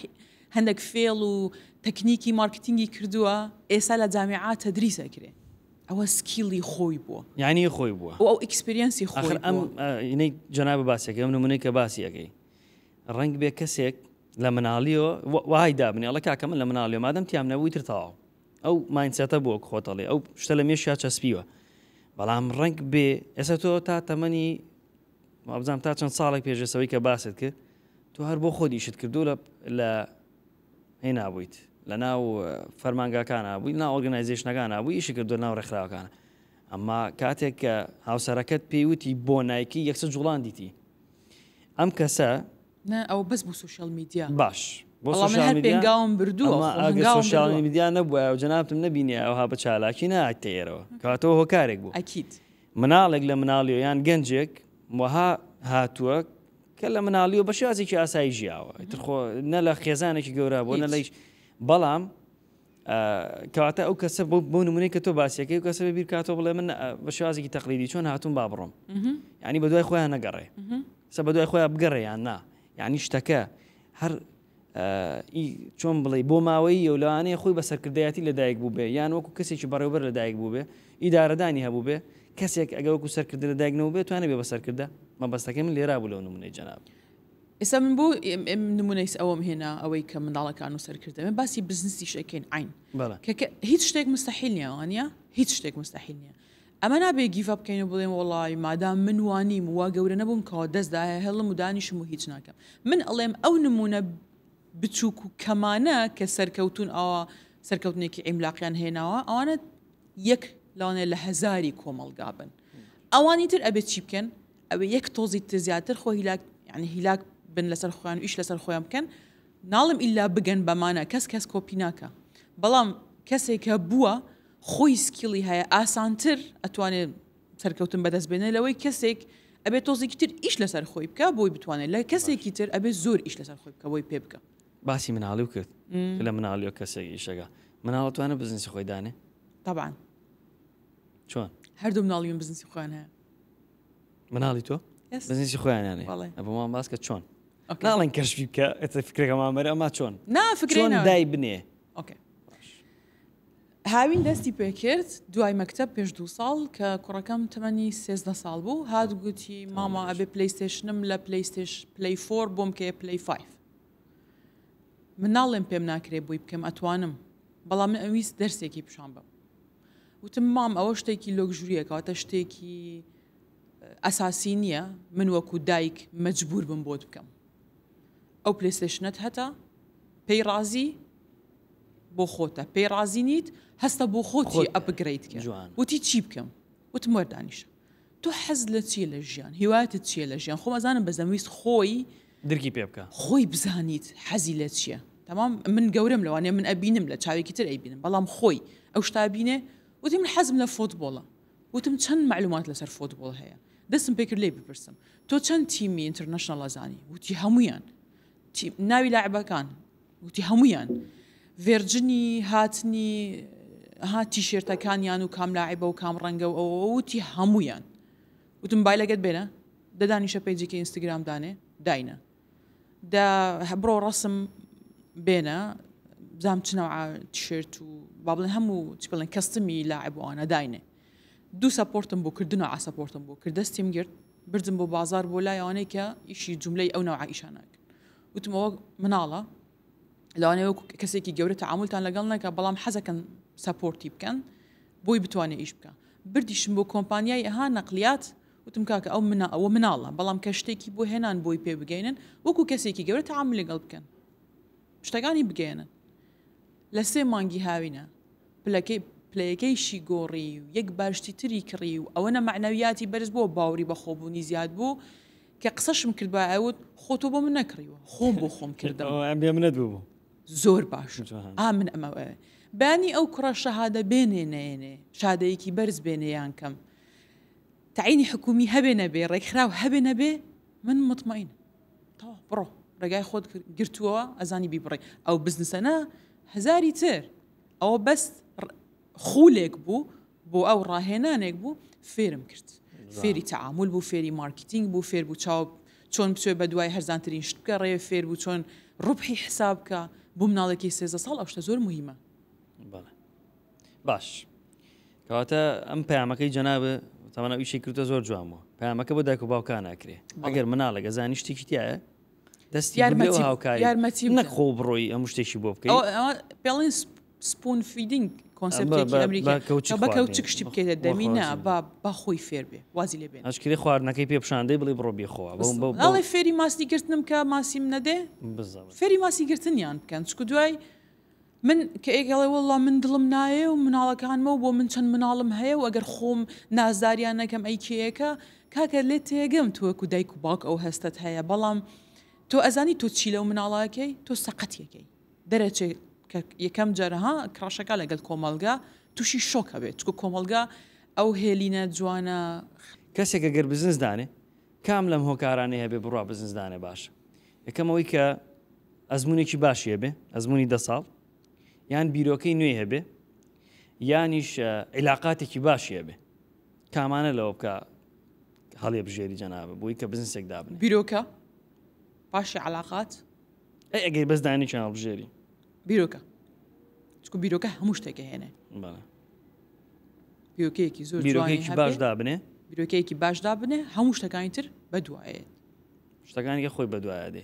هەندێک فێڵ و تەکنیکی مارکتینگی کردووە ئێستا لە جامیعە تەدریس ئەکرێ ئەوە skill ی خۆی بووە یعنی خۆی بووە و ئەو experience ی خۆی ئاخر ئەم ئینەی جەنابە باسیەکەی ئەم نمونەی کە باسی ئەکەی ڕەنگ بێ کەسێک لە مناڵیەوە وای دابنێ ئەڵێ کاکە من لە مناڵیەوە مادەم تیام نەبوو ئیتر تەواو ئەو mindset ە بووە خۆت ئەڵێ ئەو شتە لە مێشیا چەسپیوە بەڵام ڕەنگ بێ ئێستا تۆ تا تەمەنی وابزانام تا چەند ساڵێک پێشەوەی کە باست کرد تۆ هەر بۆ خۆت ئیشت کردو لە لە هێنا بوویت لە ناو فەرمانگاکانە بووی ناو organization ەکانە بووی ئیشی کردو ناو ڕێکخراوەکانە ئەمما کاتێک کە هاوسەرەکەت پێیوتی بۆ نایکی یەکسەر جوڵاندیتی ئەم کەسە نا ئەوە بەس بۆ social media باش بۆ سۆشیال میدیا پێنگاوم بردووە ئەگەر social media نەبووە و جەنابتم نەبینیایە ئەوها بە چالاکی نەهاتیتە ئێرەوە کەواتەوە هۆکارێک بوو ئەکید مناڵێک لە مناڵیەوە یان گەنجێک وەها هاتووە کە لە مناڵیەوە بە شێوازێکی ئاسایی ژیاوە ئیتر خۆ نە لە خێزانێکی گەورە بوو نە لە هیچ بەڵام کەواتە ئەو کەسە بۆ بۆ نمونەی کە تۆ باسیەکەی و کەسە بیر کاتەوە بڵێ من بە شێوازێکی تەقلیدی چۆن هاتوون با بڕۆم ینی بە دوای خۆیان نەگەڕێ سە بە دوای خۆیان بگەڕێ یان نا یعنی شتەکە هەر چۆن بڵێ بۆ ماوەیی و لەوانەیە خۆی بە سەرکردایەتی لەدایک بوو بێ یان وەکو کەسێکی بەڕێوبەر لەدایک بوو بێ ئیدارەدانی هەبوو بێ کەسێک ئەگە وەکو سەرکردە لەدایک نەبوو بێ توانێ بێ بە سەرکردە مەبەستەکەی من لێرا بوو لەو نمونەی جەناب. ئێستا من بۆ نمونەی ئەوەم هێنا ئەوەی کە منداڵەکان و سەرکردە من باسی بزنسیش ئەکەین عین کە هیچ شتێک مستحیل نییە وانە هیچ شتێک مستحیل نییە ئەمە نابێ give up بکەین و بڵێن وەڵی مادام من وانیم وا گەورە نەبووم کەەوە دەستدایە هێڵم و دانیشم و هیچ ناکەم من ئەڵێم ئەو نمونە بچووک و کەمانە کە سەرکەوتون ئەوە سەرکەوتنێکی عیملاقیان هێناوە ئەوانە یەک لەوانەیە لە هەزاری کۆمەڵگا بن. ئەوانی تر ئەبێ چی بکەن؟ ئەبێ یەک تۆزی تر زیاتر خۆ هیلاک یعنی هیلاک بن لەسەر خۆیان و ئیش لەسەر خۆیان بکەن. ناڵێم ئیلا بگەن بەمانە، کەس کەس کۆپی ناکا. بەڵام کەسێک کە بووە خۆی skill ی هەیە ئاسانتر ئەتوانێ سەرکەوتن بەدەست بێنێ لەوەی کەسێک ئەبێ تۆزێکی تر ئیش لەسەر خۆی بکە بۆی بتوانێت لە کەسێکی تر ئەبێ زۆر ئیش لەسەر خۆی بکە بۆی پێ بکە. باسی مناڵی و کرد لە مناڵیەوە کەسێک ئیشەکە مناڵ توانە بزنسی خۆی دانێ؟ طبعا. چۆن؟ هەردوو مناڵی من بزنسی خۆیان هەیە. مناڵی تۆ بزنسی خۆیانیانێ ئەبمان باس کە چۆن ناڵێن کەشفی بکە ئێستا فکرەکەمان بەرە ئەما چۆن نا فکرەی دای بنێ okay هاوین دەستی پێکرد دوای مەکتەب پێش دوو ساڵ کە کوڕەکەم تەمەنی 13 ساڵ بوو هات گوتی ماما ئەبێ PlayStation م لە PlayStation Play four بۆم کێ Play five من ناڵێم پێم ناکرێ بۆی بکەم ئەتوانم بەڵام من ئەویست دەرسێکی پیشان بم وتم مام ئەوە شتێکی luxury یە کەواتە شتێکی ئەساسی نییە من وەکو دایک مەجبور بم بۆت بکەم ئەو PlayStation ەت هەتە پێی ڕازی بۆ خۆتە پێی ڕازی نیت هەستە بۆ خۆتی upgrade کە وتی چی بکەم وتم وەردانیشە تۆ حەز لە چیە لە ژیان هیواتت چیە لە ژیان خۆم ئەزانم بەس دەمویست خۆی درکی پێ بکە خۆی بزانیت حەزی لە چیە تەمام من گەورەم لەوانەیە من ئەبینم لە چاوێکی تر ئەیبینم بەڵام خۆی ئەو شتا بینێ وتی من حەزم لە فۆتبۆڵە وتم چەند معلومات لەسەر فۆتبۆڵ هەیە دەستم پێکرد لێی بپرسم تۆ چەند تیمی international ئەزانی وتی هەمویان ناوی لاعبەکان وتی هەموویان version ی هاتنی ها تیشێرتەکانیان و کام لاعبە و کام ڕەنگە و ئەوە وتی هەموویان وتم بایلەگەت بێنە دەدانیشە page ێکی ئینستاگرام دانێ داینە دە بڕۆ ڕسم بێنە بزانام چ نەوعە تیشێرت و با بڵێن هەموو چ بڵێن custom ی لاعب وانە داینێ دوو support م بۆ کرد دوو نەوعە support م بۆ کرد دەستیم گرت بردم بۆ بازار بۆ لای ئەوانەی کە ئیشی جوملەی ئەو نەوعە ئیشانە وتم ئەوە مناڵە لەوانەیە وەکو کەسێکی گەورە تەعامولتان لەگەڵ نەکە بەڵام حەزەکەن support ی بکەن بۆی بتوانێت ئیش بکە بردیشم بۆ کۆمپانیای ئەها نەقلیات وتم کاکە ئەو منە ئەوە مناڵە بەڵام کە شتێکی بۆ هێنان بۆی پێ بگەینن وەکو کەسێکی گەورە تەعامول لەگەڵ بکەن شتەکانی بگەێنن لە سێ مانگی هاوینە پلەکەی پلەیەکەیشی گۆڕی و یەک باشتی تری کڕی و ئەوەنە مەعنەویاتی بەرز بووە باوری بەخۆبوونی زیاد بوو کە قسەشم کردبایە ئەوت خۆ تۆ بۆ من نەکڕیوە خۆم بۆ خۆم کردم ئەم بێ منەت بوو زۆر باش ئا من ئەمە بەیانی ئەو کوڕە شەهادە بێنێ نەیەنێ شادەیەکی بەرز بێنێ یان کەم تەعینی حکومی هەبێ نەبێ ڕێکخراو هەبێ نەبێ من مطمئن تەواو بڕۆ ڕێگای خۆت گرتووە ئەزانی بیبڕی ئەو بزنسەنە هەزاری تر ئەوە بەس خولێک بوو بۆ ئەو ڕاهێنانێک بوو فێرم کرد فێری تەعامول بوو فێری مارکتینگ بوو فێر بوو چاو چۆن بچێ بە دوای هەرزانترین شت بگەڕێ فێر بوو چۆن ڕوبحی حساب بکە بۆ مناڵێکی سێزدە ساڵ ئەو شتە زۆر مهمە باش کەواتە ئەم پەیامەکەی جەنابە تەمەە ئیشی کردە زۆر جوان بوو پەیامەکە بۆ دایک و باوکان ناکرێ ئەگەر مناڵێک ئەزانی شتێکی تایە دەستی یارمەتی هاوکاری یارمەتی نەک خۆ بڕۆی ئەم شتێکی بۆ بکەی پێڵین spoon feeding concept ێکی ئەمریکی بە کەوچک شتی بکەیتە دەمی نا با با خۆی فێر بێ وازی لێ بێن ئەشکرێ خواردنەکەی پێ پیشاندەی بڵێ بڕۆ بیخۆ ئەڵێ فێری ماسی گرتنم کە ماسیم نەدێ فێری ماسی گرتنیان بکەن چکو دوای من کە ئێک ئەڵێ وەڵڵا من دڵم نایێ و مناڵەکانمە و بۆ من چەند مناڵم هەیە و ئەگەر خۆم نازداریان نەکەم ئەی کێیەکە کاکە لێت تێگەم تۆ وەکو دایک و باوک ئەو هەستەت هەیە بەڵام تۆ ئەزانی تۆ چی لەو مناڵەکەی تۆ سەقەتیەکەی دەرەچێ کە یەکەم جار ها کڕەشەکە لەگەل کۆمەڵگا تووشی شۆک هەبێت چکو کۆمەڵگا ئەو هێلینە جوانە کەسێک ئەگەر بزنس دانێ کام لەم هۆکارانەی هەبێ بڕوا بزنس دانێ باشە یەکەم ئەوەی کە ئەزمونێکی باشی هەبێ ئەزمموی دە ساڵ یان بیرۆکەی نوێی هەبێ یانیش عیلاقاتێکی باشی هەبێ کامانە لەوە بکە هەڵێ بژێری جەنابە بۆی کە بزنسێک دابن بیرۆکە پاشی علاقات ئەی ئەگەر بەس دانێکیان هەڵبژێری بیرۆکە چکو بیرۆکە هەموو شتێکە هێنێ بیرۆکەیەکی زۆر بیرۆکەیەکی باش دابنێ بیرۆکەیەکی باش دابنێ هەموو شتەکانی تر بەدوایێت شتەکانی کە خۆی بەدوایە دێ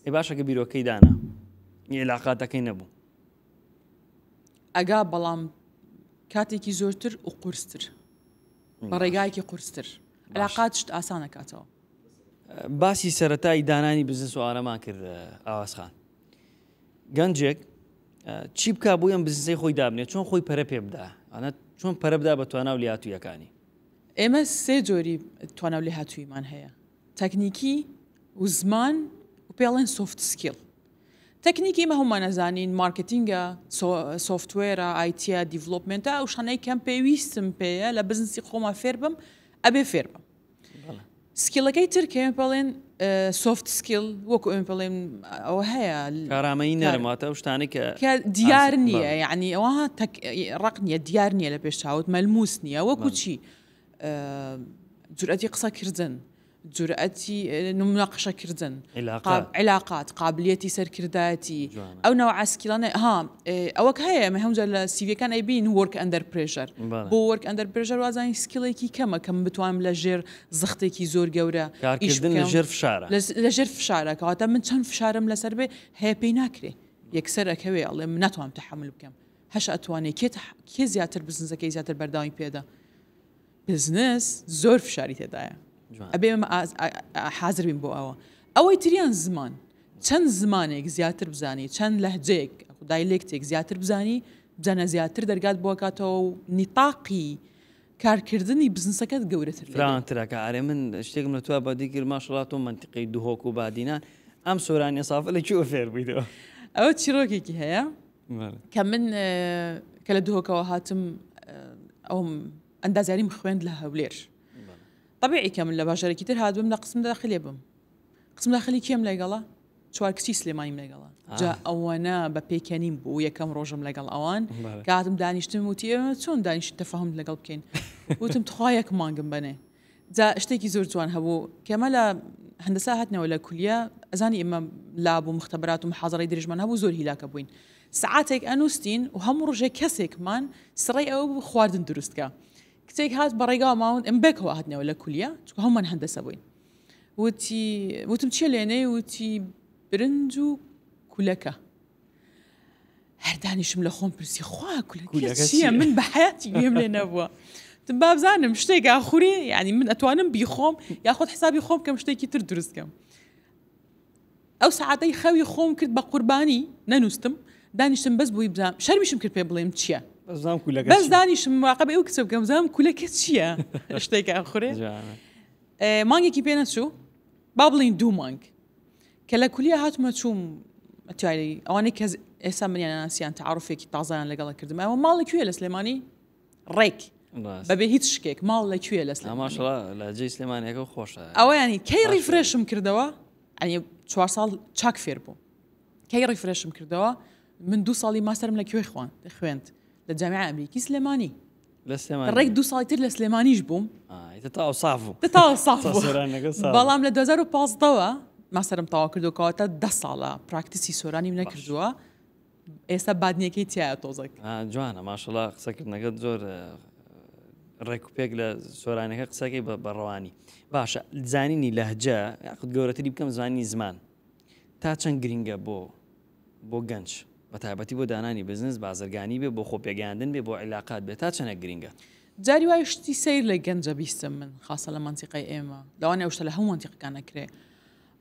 ئێ باشە کە بیرۆکەی دانا علاقاتەکەی نەبوو ئەگا بەڵام کاتێکی زۆرتر و قورستر بە ڕێگایەکی قورستر علاقات شت ئاسانە کاتەوە باسی سەتای دانانی بزنس و ئارەمان کرد ئاواز خان گەنجێک چی بک بۆ ئەم بزنسەی خۆی دابنێت چۆن خۆی پەرە پێ بدا ئەە چۆن پەرە بدا بە توانا و لێهاتوویەکانی؟ ئێمە سێ جۆری توانا و لێهاتوویمان هەیە، تەکنیکی و زمان و پێڵێن soft skill. تەکنیکی ئێمە هەموومان ئەزانین مارکتینگە، سۆفتوێرە، ئایتیە، development ە، ئەو شتانەی کەم پێویستم پێیە لە بزنسی خۆما فێر بم ئەبێ فێر بم. skill ەکەی تر کە ئێمە پێڵێن soft skill وەکو ئێمە پێڵێن ئەوە هەیە کارامەیی نەرم واتە ئەو شتانەی کە کە دیار نییە یعنی ئەوە تەک ڕق نییە دیار نییە لە پێش چاوت مەلموس نییە وەکو چی جورئەتی قسەکردن جورئەتی مناقشەکردن عیلاقات قابلیەتی سەرکردایەتی ئەو نەوعە skill انە ها ئەوەک هەیە ئێمە هەموو جار لە سیڤیەکان ئەیبین work under pressure بۆ work under pressure وازانین skill ێکی کەمە کە من بتوانم لە ژێر زەختێکی زۆر گەورە ئیش کارکردن لە بکەم ژێر فشارە. لە ژێر فشارە کەواتە من چەند فشارم لەسەر بێ هەیە پێی ناکرێ یەکسەر ئەکەوێ ئەڵێ من ناتوانم تەحەمول بکەم هەش ئەتوانێ کێ کێ زیاتر بزنسەکەی زیاتر بەردەوامی پێدا بزنس زۆر فشاری تێدایە ئەبێ ئێمە حازر بین بۆ ئەوە ئەوەی تریان زمان چەند زمانێک زیاتر بزانی چەند لەهجەیەک dialect ێک زیاتر بزانی بزانە زیاتر دەرگات بۆکاتەوە و نیتاقی کارکردنی بزنسەکەت گەورەتر فراوانترەکە ئەرێ من شتێکم لە تو بەدی کرد ماشەڵا تۆ مەنتیقەی دهۆک و بادینان ئەم سۆرانیە سافە لە کوێوە فێر بوویتەوە؟ ئەوە چیرۆکێکی هەیە کە من کە لە دهۆکەوە هاتم ئەوم ئەندازیاریم خوێند لە هەولێر طبیعی کە من لە باژارێکی تر هاتبم لە قسم داخلێ بم قسم داخلی کێم لەگەڵە چوار کچی سلێمانیم لەگەڵە جا ئەوەنە بە پێکەنیم بوو یەکەم ڕۆژم لەگەڵ ئەوان کاتم دانیشتم وتی ئێمە چۆن دانیشت تەفاهم لەگەڵ بکەین وتم تخوا یەک مانگم بەنێ جا شتێکی زۆر جوان هەبوو کەمە لە هەندەسا هاتنەوە لە کولیە ئەزانی ئێمە lab و مختبرات و محازڕی درێژمان هەبوو زۆر هیلاکە بووین سعاتێک ئەنووستین و هەموو ڕۆژێک کەسێکمان سڕی ئەوە بوو خواردن دروستکە کچێک هات بە ڕێگاوە ماون ئەم بێکەوە هاتنەوە لە کولیە چونکە هەموومان هەندەسە بووین وتی وتم چیە لێنەی وتی برنج و کولەکە هەر دانیشم لە خۆم پرسی خوا کولەکە چییە من بە حیاتی گوێم لێ نەبووە بابزانم شتێک ئاخورێ یعنی من ئەتوانم بیخۆم یاخود حسابی خۆم کەم شتێکی تر دروست کەم ئەو سەعاتەی خەوی خۆم کرد بە قوربانی نەنووستم دانیشتم بەس بووی بزانم شەرمیشم کرد پێ بڵێم چییە بەس دانیشم مراقبەی ئەو کچە بکەم بزانم کولەکە چییە شتێک ئاخورێ مانگێکی پێ نەچوو با بڵین دوو مانگ کە لە کولیە هاتمە چووم ئەتوانی ئەوانەی کە ئێستا منیان ناسیان تعارفێکی تازایان لەگەڵ کردم ئەوە ماڵی کوێ لە سلێمانی ڕێک بەبێ هیچ شکێک ماڵ لە کوێ لە سلێمانی لە جێی سلێمانیەکە خۆشە ئەوە ینی کەی refresh م کردەوە ئەنی چوار ساڵ چاک فێر بوو کەی refresh م کردەوە من دوو ساڵی ماستەرم لە کوێ خوان خوێند لە جامیعە ئەمریکی سلێمانی ڕێک دوو ساڵی تر لە سلێمانیش بووم تاو ساف بوو تاو ساف بوو بەڵام لە 2015ەوە ماستەرم تەواو کردو کەواتە دە ساڵە practice ی سۆرانیم نەکردووە ئێستا بادنیەکەی تایە تۆزێک جوانە ماشەڵا قسەکردنەکە زۆر ڕێک و پێک لە سۆرانەکە قسەکەی بە ڕەوانی باشە زانینی لەهجە یاخود گەورەتری بکەم زانینی زمان تا چەند گرینگە بۆ بۆ گەنج بە تایبەتی بۆ دانانی بزنس بازرگانی بێ بۆ خۆپێگەیاندن بێ بۆ عیلاقات بێ تا چەنێک گرینگە؟ جاری وایە شتی سەیر لە گەنجە بیستم من خاسە لە مەنتیقەی ئێمە لەوانەیە ئەو شتە لە هەموو مەنتیقەکان ئەکرێ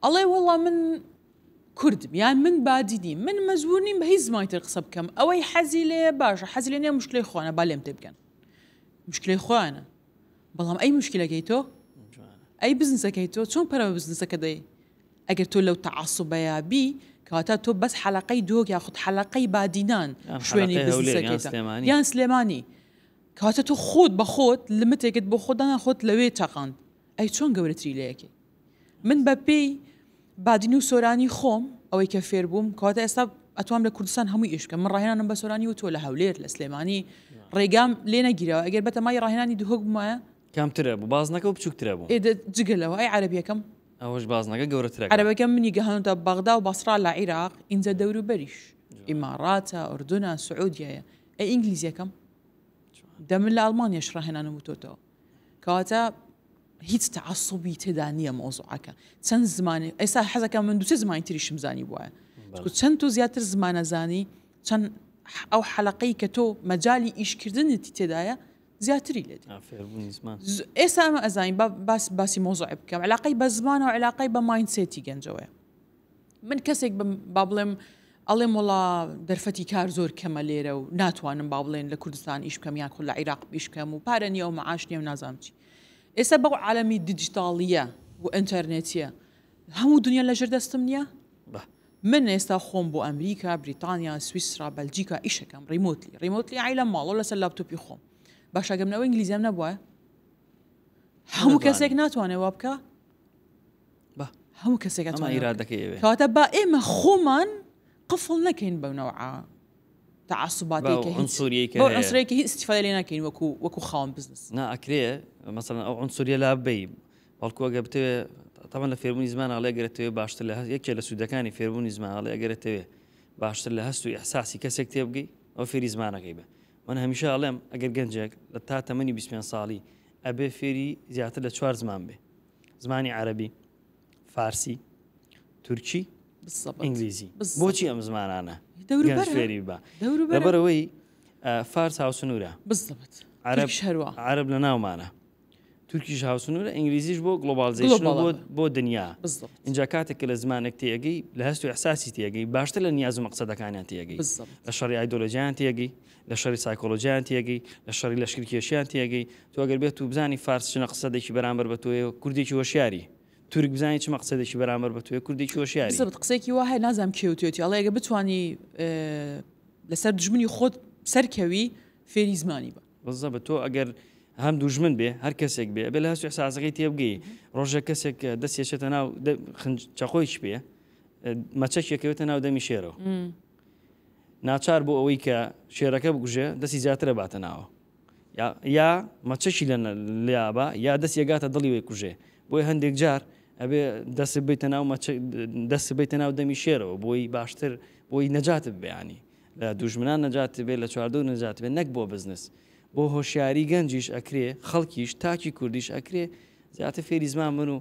ئەڵێ وەڵا من کوردم یان من بادینیم من مەجبور نیم بە هیچ زمانی تر قسە بکەم ئەوەی حەزی لێیە باشە حەزی لێ نییە مشکلەی خۆیانە با لێم تێبگەن مشکلەی خۆیانە بەڵام ئەی مشکلەکەی تۆ ئەی بزنسەکەی تۆ چۆن پەرە بە بزنسەکە دەی ئەگەر تۆ لەو تەعەسوبەیا بی کەواتە تۆ بەس حەلەقەی دهۆک یاخود حەلەقەی بادینان شوێنی بزنسەکەیتە یان سلێمانی کەواتە تۆ خۆت بە خۆت لمتێکت بۆ خۆت دانا خۆت لەوێ چەقاند ئەی چۆن گەورەتری لە یەکەی من بە پێی بادینی و سۆرانی خۆم ئەوەی کە فێر بووم کەواتە ئێستا ئەتوام لە کوردستان هەمووی ئیش بکەم من ڕاهێنانم بە سۆرانی وتووە لە هەولێر لە سلێمانی ڕێگام لێ نەگیراوە ئەگەر بەتەمای ڕاهێنانی دهۆک بمایە کەمترە بوو بازنەکە و بچووکترە بوو ئێ جگە لەوە ئەی عەرەبیەکەم ئەوەش بازنەکە گەورەترە. عەرەبەکە منی گەهاندە بەغدا و بەسڕا لە عیراق ئینجا دەوروبەریش ئیماڕاتە ئوردنە سعودیەیە ئەی ئینگلیزیەکەم دە من لە ئەڵمانیاش ڕاهێنانم وتۆتەوە کەواتە هیچ تەعەسوبی تێدا نییە مەوزوعەکە چەند زمانی ئێستا حەزەکەم من دوو سێ زمانی تریشم زانی بوایە چونکە چەند تۆ زیاتر زمانەزانی چەند ئەو حەلەقەی کە تۆ مەجالی ئیشکردنتی تێدایە زیاتری لێ دێ. فێربوونی زمان. ئێستا ئەمە ئەزانین با باس باسی مەوزوعێ بکەم علاقەی بە زمانەوە علاقەی بە mindset ی گەنجەوەیە من کەسێک بم با بڵێم ئەڵێم وەڵا دەرفەتی کار زۆر کەمە لێرە و ناتوانم با بڵێن لە کوردستان ئیش بکەم یان خو لە عیراق ئیش بکەم و پارە نییە و معاش نییە و نازانم چی. ئێستا بەو عالەمی دیجیتاڵییە و ئینتەرنێتییە هەموو دنیا لەژێر دەستم نییە؟ من ئێستا خۆم بۆ ئەمریکا، بریتانیا، سویسرا، بەلجیکا ئیشەکەم remotely. Remotely یەعنی لە ماڵەوە لەسەر لاپتۆپی خۆم. باشە گەر من ئەو ئینگلیزیام نەبوایە؟ هەموو کەسێک ناتوانێت وا بکا؟ هەموو کەسێک ئەتوانێت ئیرادەکەی ئەوێ. کەواتە با ئێمە خۆمان قفڵ نەکەین بەو نەوعە تەعەسوباتەی کە هیچ عنسوریەی کە بەو هەیە. عنسوریەی کە هیچ ئیستیفادە لێ ناکەین وەکو وەکو خاوەن بزنس. نا ئەکرێ مەسەلەن ئەو عنسوریە لا ببەی بەڵکو ئەگەر بتەوێ تەبعەن لە فێربوونی زمان ئەڵێ ئەگەر ئەتەوێ باشتر لە هەست یەکێ لە سوودەکانی فێربوونی زمان ئەڵێ ئەگەر ئەتەوێ باشتر لە هەست و ئیحساسی کەسێک تێبگەی ئەوە فێری زمانەکەی بە من هەمیشە ئەڵێم ئەگەر گەنجێک لە تا تەمەنی 25 ساڵی ئەبێ فێری زیاتر لە چوار زمان بێ زمانی عەرەبی، فارسی، تورکی، ئینگلیزی. بۆچی ئەم زمانانە گەنج فێری بە؟ لەبەرئەوەی فارس هاوسنوورە، عەرەب لە ناومانە، تورکیش هاوسنوورە، ئینگلیزیش بۆ globalization بۆ دنیا. اینجا کاتێک کە لە زمانێک تێگەی لە هەست و ئیحساسی تێگەی باشتر لە نیاز و مەقسەدەکانیان تێگەی، لە شەڕی ئایدۆلۆژیان تێگەی، لە شەڕی سایکۆلۆژیان تێگەی، لە شەڕی لەشکرکێشیان تێگەی، تۆ ئەگەر بێت و بزانی فارس چ مەقسەدێکی بەرامبەر بە تۆیە کوردێکی هۆشیاری، تورک بزانی چ مەقسەدێکی بەرامبەر بە تۆیە کوردێکی هۆشیاری. بزەبت قسەیەکی وا هەیە نازانم کێ وتوێتی ئەڵێ ئەگەر بتوانی لەسەر دوژمنی خۆت سەرکەوی فێری زمانی بە. بزەبت تۆ ئەگەر هەم دوژمن بێ هەر کەسێک بێ ئەبێ لە هەست و ئیحساسەکەی تێبگەی ڕۆژێک کەسێک دەستی ئەچێتە ناو چەقۆیش پێ مەچەکی ئەکەوێتە ناو دەمی شێرەوە. ناچار بۆ ئەوەی کە شێرەکە بکوژێ دەستی زیاترە باتە ناوە یا مەچەکی لە لیابا یا دەستی ئەگاتە دڵی وی کوژێ بۆی هەندێک جار ئەبێ دەست بیتە ناو دەست بیتە ناو دەمی شێرەوە بۆی باشتر بۆی نەجات بیانی لە دوژمنان نەجات بێ لە چواردەور نەجات بێ نەک بۆ بزنس بۆ هۆشیاری گەنجیش ئەکرێ خەڵکیش تاکی کوردیش ئەکرێ زیاتر فێری زمان بن و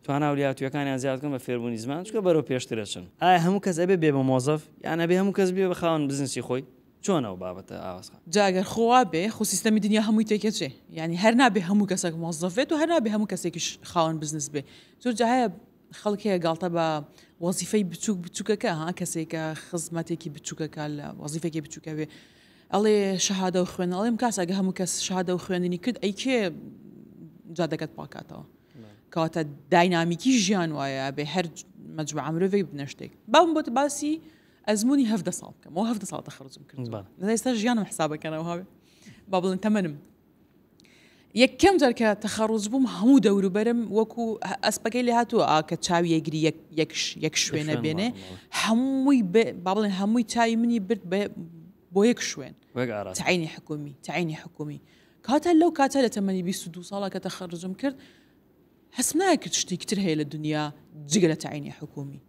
توانا و لێهاتوویەکانیان زیاد بکەن بە فێربوونی زمان چونکە بەرەو پێشتر ئەچن. ئایا هەموو کەس ئەبێ بێ بە مۆزەف یان ئەبێ هەموو کەس بێ بە خاوەن بزنسی خۆی؟ چۆنە ئەو بابەتە ئاواز خان؟ جا گەر خۆ وا بێ خۆ سیستەمی دنیا هەمووی تێکەچێ یانی هەر نابێ هەموو کەسێک مۆزەف بێت و هەر نابێ هەموو کەسێکیش خاوەن بزنس بێ زۆر جا هەیە خەڵک هەیە گاڵتە بە وەزیفەی بچووک بچووکەکە ها کەسێکە خزمەتێکی بچووکەکە لە وەزیفێکی بچووکە بێ ئەڵێ شەهادە و خوێن ئەڵێم کاس ئەگە هەموو کەس شەهادە و خوێندنی کرد ئەی کێ جادەکەت پاکاتەوە کەواتە داینامیکی ژیان وایە ئەبێ هەر مەجموعە مرۆڤێک بنە شتێک. باوم بۆت باسی ئەزموونی هەڤدە ساڵ بکەم ئەوە هەڤدە ساڵ تەخەڕوجم کرد ئێستا ژیانم حسابەکەنەوە هاوێ با بڵێن تەمەنم یەکەم جار کە تەخەڕوج بووم هەموو دەوروبەرم وەکو ئەسپەکەی لێ هاتووە ئا کە چاوی یەگری یەک یەک یەک شوێنە بێنێ هەمووی با بڵێن هەمووی چاوی منی برد بۆ یەک شوێن تعینی حکومی تعینی حکومی کاتە لەو کاتە لە تەمەنی 22 ساڵە کە تەخەڕوجم کرد هەستم ناکرد شتێکی تر هەیە لە دنیا جگە لە تەعینی حکومی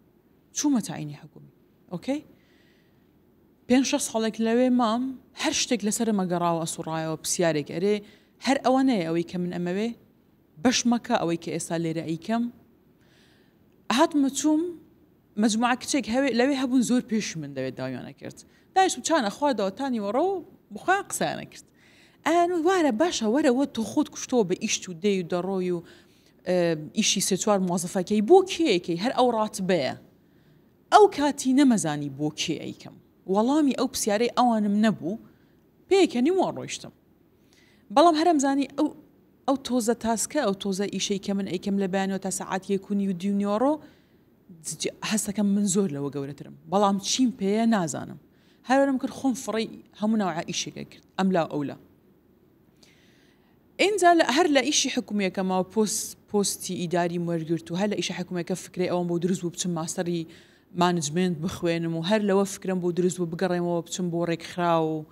چوومە تەعینی حکومی ئۆکەی پێ شە ساڵێک لەوێ مام هەر شتێک لەسەرم ئەگەڕاوە ئەسوڕایەوە پرسیارێک ئەرێ هەر ئەوە نەیە ئەوەی کە من ئەمەوێ بەش مەکە ئەوەی کە ئێستا لێرە ئەیکەم هاتمە چووم مەجموعە کچێک هەوێ لەوێ هەبوون زۆر پێش من دەوێت داویانە کرد دایش چانە خواردەوە تا نیوەڕۆ و بخۆیان قسەیانە کرد ئەیان وارە باشە وەرەوە تۆ خۆت کوشتەوە بە ئیشت و دێی و دەڕۆی و ئیشی سێ چوار مۆزەفەکەی بۆ کێیەکەی هەر ئەو ڕاتبەیە ئەو کاتی نەمەزانی بۆ کێ ئەیکەم وەڵامی ئەو پرسیارەی ئەوانم نەبوو پێکەنیم و ڕۆیشتم بەڵام هەرمزانی ئەو ئەو تۆزە تاسکە ئەو تۆزە ئیشەی کە من ئەیکەم لە بەیانەوە تا سەعات یەک و نیو دوو نیوەڕۆ هەستەکەم من زۆر لەوە گەورەترم بەڵام چیم پێیە نازانم هەرم کرد خۆم فڕی هەموو ناوە ئیشێکە کرد ئەم لا ئەولا ئینجا هەر لە ئیشی حکومیەکەمەوە پۆست پۆستی ئیداریم وەرگرت و هەر لە ئیشە حکومیەکە فکرەی ئەوەم بۆ دروست بوو بچم ماستەری management بخوێنم و هەر لەوە فکرم بۆ دروست بوو بگەڕێمەوە بچم بۆ ڕێکخراو و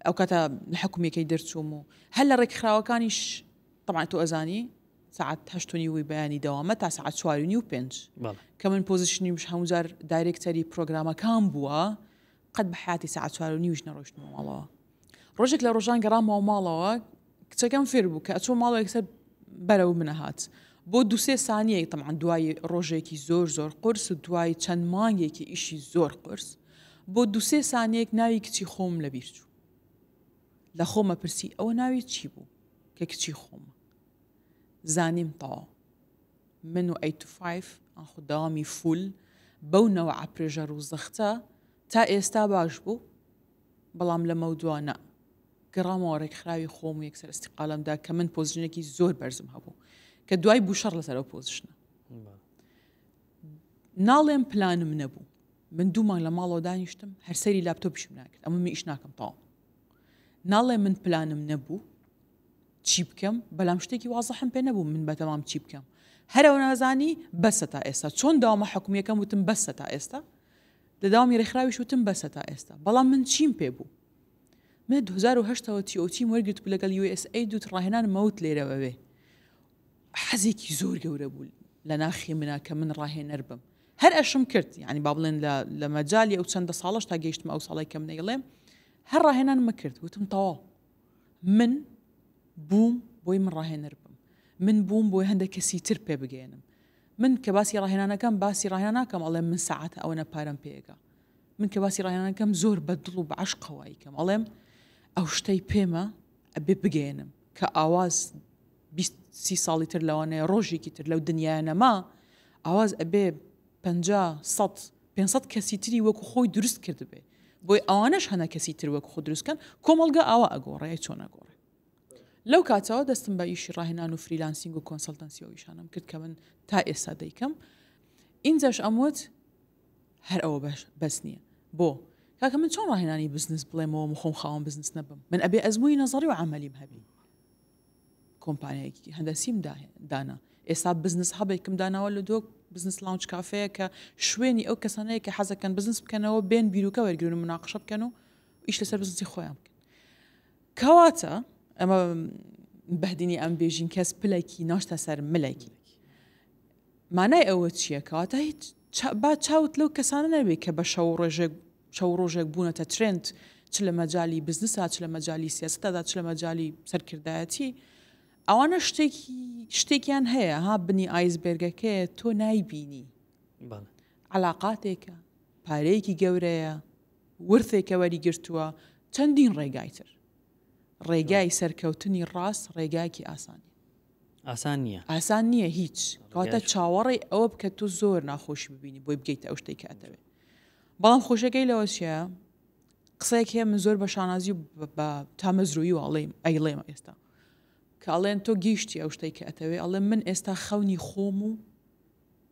ئەو کاتە لە حکومیەکەی دەرچووم و هەر لە ڕێکخراوەکانیش طبعا تۆ ئەزانی ساعت هەشت و نیوی بەیانی دەوامە تا ساعت چوار و نیو پێنج کە من position یمش هەموو جار director ی پرۆگرامەکان بووە قەت بە حیاتی ساعت چوار و نیویش نەڕۆیشتمە ماڵەوە ڕۆژێک لە ڕۆژان گەڕامەوە ماڵەوە کچەکەم فێر بوو کە ئەچۆ ماڵەوە یەکسەر بەرەو منە هات بۆ دوسێ سانیەک تەمان دوای ڕۆژێکی زۆر زۆر قرس و دوای چەند مانگێکی ئیشی زۆر قرس بۆ دوسێ سانیەک ناوی کچی خۆم لەبیر چوو لە خۆمە پرسی ئەوە ناوی چی بوو کە کچی خۆمە زانیم تەواو من و eight to five ئاخۆ دەوامی full بەو نەوعە pressure و زەختە. تا ئێستا باش بوو بەڵام لەمەودوا نا. گەڕامەوە ڕێکخراوی خۆم و یەکسەر ئیستیقالەم دا کە من position ێکی زۆر بەرزم هەبوو کە دوای بوو شەڕ لەسەر ئەو position ە. ناڵێم پلانم نەبوو من دوو مانگ لە ماڵەوە دانیشتم هەر سەیری لاپتۆپیشم ناکرد ئەمە من ئیش ناکەم تەواو ناڵێم من پلانم نەبوو چی بکەم بەلام شتێکی وازحم پێ نەبوو من بەتەمام چی بکەم هەرەوە نازانی بەسە تا ئێستا چۆن داوامە حکومیەکەم وتم بەسە تا ئێستا لە داوامی ڕێکخراویش وتم بەسە تا ئێستا بەڵام من چیم پێ بوو من 2010ەوە TOT وەرگرت بوو لەگەڵ USAID دوت ڕاهێنان مەوت لێرەوە بێ حەزێکی زۆر گەورە بوو لە ناخی منا کە من ڕاهێنەر بم هەر ئەشم کرد یعنی با بڵێن لە لە مەجالی ئەو چەندە ساڵەش تا گەیشتمە ئەو ساڵی کە منەیڵێم هەر ڕاهێنانمە کرد وتم تەواو من بووم بۆی من ڕاهێنەر بم من بووم بۆی هەندێک کەسی تر پێ بگەێنم من کە باسی ڕاهێنانەکەم باسی ڕاهێنان ناکەم ئەڵێم من سەعاتە ئەوەنە پارەم پێگا من کە باسی ڕاهێنانەکەم زۆر بە دڵ و بە عەشقەوە ئەیکەم ئەڵێم ئەو شتەی پێمە ئەبێ بگەێنم کە ئاواز 20 سی ساڵی تر لەوانەیە ڕۆژێکی تر لەو دنیایە نەما ئاواز ئەبێ 50 سەد 500 کەسی تری وەکو خۆی دروست کردبێ بۆی ئەوانەش هەنە کەسی تر وەکو خۆ دروستکەن کۆمەڵگە ئاوا ئەگۆڕێ چۆن ئەگۆڕێ لەو کاتەوە دەستم بە ئیشی ڕاهێنان و freelancing و consultancy و ئیشانم کرد کە من تا ئێستا دەیکەم ئینجاش ئەموت هەر ئەوە بەش بەس نییە بۆ کاکە من چۆن ڕاهێنانی بزنس بڵێمەوە خۆم خاوەن بزنس نەبم من ئەبێ ئەزمووی نەزەڕی و عملیم هەبی کۆمپانیایەکی هەندەسیم دانا ئێستا بزنس hub ێکم داناوە لە دۆک بزنس لاونج کافەیە کە شوێنی ئەو کەسانەیە کە حەزەکەن بزنس بکەنەوە بێن بیرروکە وەرگن و مناقشە بکەن و ئیش لەسەر بزنسی خۆیان بکەن کەواتە ئەمە بەهدینی ئەم بێژین کەس پلێکی ناشتە سەر ملێکی مانای ئەوە چییە کەواتە هیچ با چاوت لەو کەسانە نەبێ کە بە شەو ڕۆژێک شەو ڕۆژێک بوونەتە ترێند چ لە مەجالی بزنسا چ لە مەجالی سیاسەتدا چ لە مەجالی سەرکردایەتی ئەوانە شتێکی شتێکیان هەیە ها بنی iceberg ەکەیە تۆ نایبینی علاقاتێکە پارەیەکی گەورەیە ورثێکە وەریگرتووە چەندین ڕێگای تر ڕێگای سەرکەوتنی ڕاست ڕێگایەکی ئاسان نیە. ئاسان نییە. ئاسان نییە هیچ. کەواتە چاوەڕێی ئەوە بکە تۆ زۆر ناخۆشی ببینی بۆی بگەیتە ئەو شتێک کە ئەتەوێ. بەڵام خۆشەکەی لەوە چییە؟ قسەیەک هەیە من زۆر بە شانازی و بە تامەزرۆیی و ئەڵێم ئەیڵێم ئێستا کە ئەڵێن تۆ گەیشتی ئەو شتێک کە ئەتەوێ ئەڵێم من ئێستا خەونی خۆم و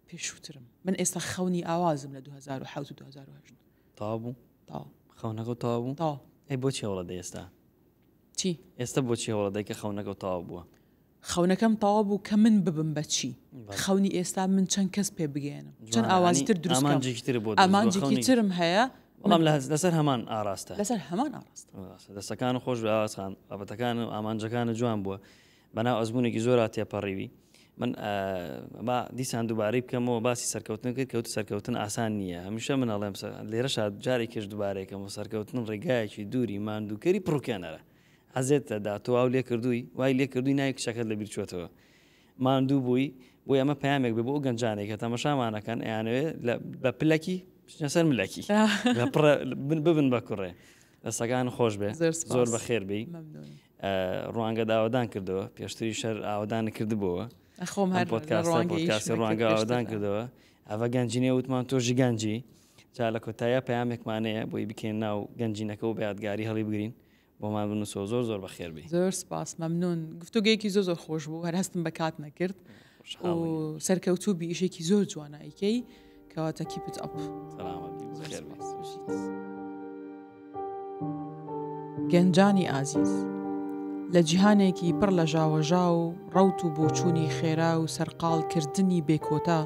پێشووترم من ئێستا خەونی ئاوازم لە 2007 و 2008 تەواو بوو تەواو خەونەکە تەواو بوو تەواو ئەی بۆچی هەوڵە دەی ئێستا چی ئێستا بۆچی هەوڵە دەی کە خەونەکە تەواو بووە خەونەکەم تەواو بوو کە من ببم بە چی خەونی ئێستا من چەند کەس پێ بگەێنم چەند ئاوازی تر دروست ئامانجێکی تر بۆ ئامانجێکی ترم هەیە بەڵام لەسەر هەمان ئاراستە لەسەر هەمان ئاراستە دەستەکان خۆش بێ ئاواز خان بابەتەکان و ئامانجەکان جوان بووە بەناو ئەزمونێکی زۆرا تێپەڕیوی من با دیسان دووبارەی بکەمەوە باسی سەرکەوتن کرد کەوت سەرکەوتن ئاسان نییە هەمیشە من ئەڵێم لێرەشا جارێکیش دووبارەیەکەم و سەرکەوتن ڕێگایەکی دووری ماندووکەری پڕوکێنەرە عەزێتە دا تۆ واو لێ کردووی وای لێ کردووی ناوی کچەکەت لە بیر چۆتەوە ماندوو بووی بۆی ئەمە پەیامێک بێ بۆ ئەو گەنجانێک کە تەمەشامانەکەن ئەیانەوێ بە پلەکی بچنە سەر ملەکی لە پڕە ببن بە کوڕێ دەستەکان خۆش بێ زۆر بەخێر بی ڕوانگە ئاوەدان کردەوە پێشتری شەر ئاوەدان کردبووە خۆم هەر پۆدکاسی ڕوانگە ئاوەدان کردەوە ئەوە گەنجینێ وتمان تۆژی گەنجی جا لە کۆتایە پەیامێکمانەیە بۆی بکەین ناو گەنجینەکە و بە یادگاری هەڵی بگرین بۆمان بنووسەوە زۆر زۆر بەخێر بی زۆر سپاس مەمنون گفتوگەیەکی زۆر زۆر خۆش بوو هەر هەستم بە کات نەکرد و سەرکەوتوو بی ئیشێکی زۆر جوانە ئەیکەی کەواتە keep it up سەلامەت بی بەخێر بی. گەنجانی ئازیز، لە جیهانێکی پڕ لە ژاوەژاو و ڕەوت و بۆچوونی خێرا و سەرقاڵکردنی بێ کۆتا،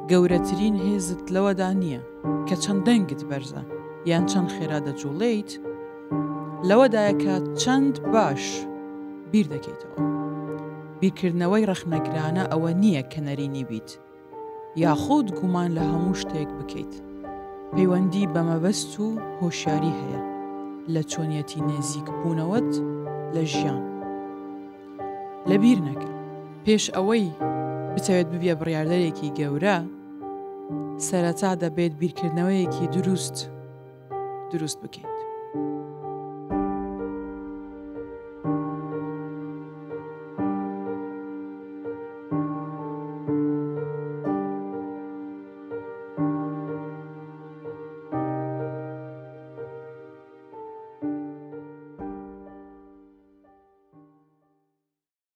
گەورەترین هێزت لەوەدا نییە کە چەند دەنگت بەرزە یان چەند خێرا دەجوڵێیت، لەوەدایە کە چەند باش بیر دەکەیتەوە. بیرکردنەوەی ڕەخنەگرانە ئەوە نییە کە نەرێنی بیت، یاخود گومان لە هەموو شتێک بکەیت. پەیوەندی بە مەبەست و هۆشیاری هەیە لە چۆنیەتی نێزیکبوونەوەت لە ژیان. لەبیر نەکە، پێش ئەوەی بتەوێت ببیە بڕیاردەرێکی گەورە، سەرەتا دەبێت بیرکردنەوەیەکی دروست دروست بکەیت.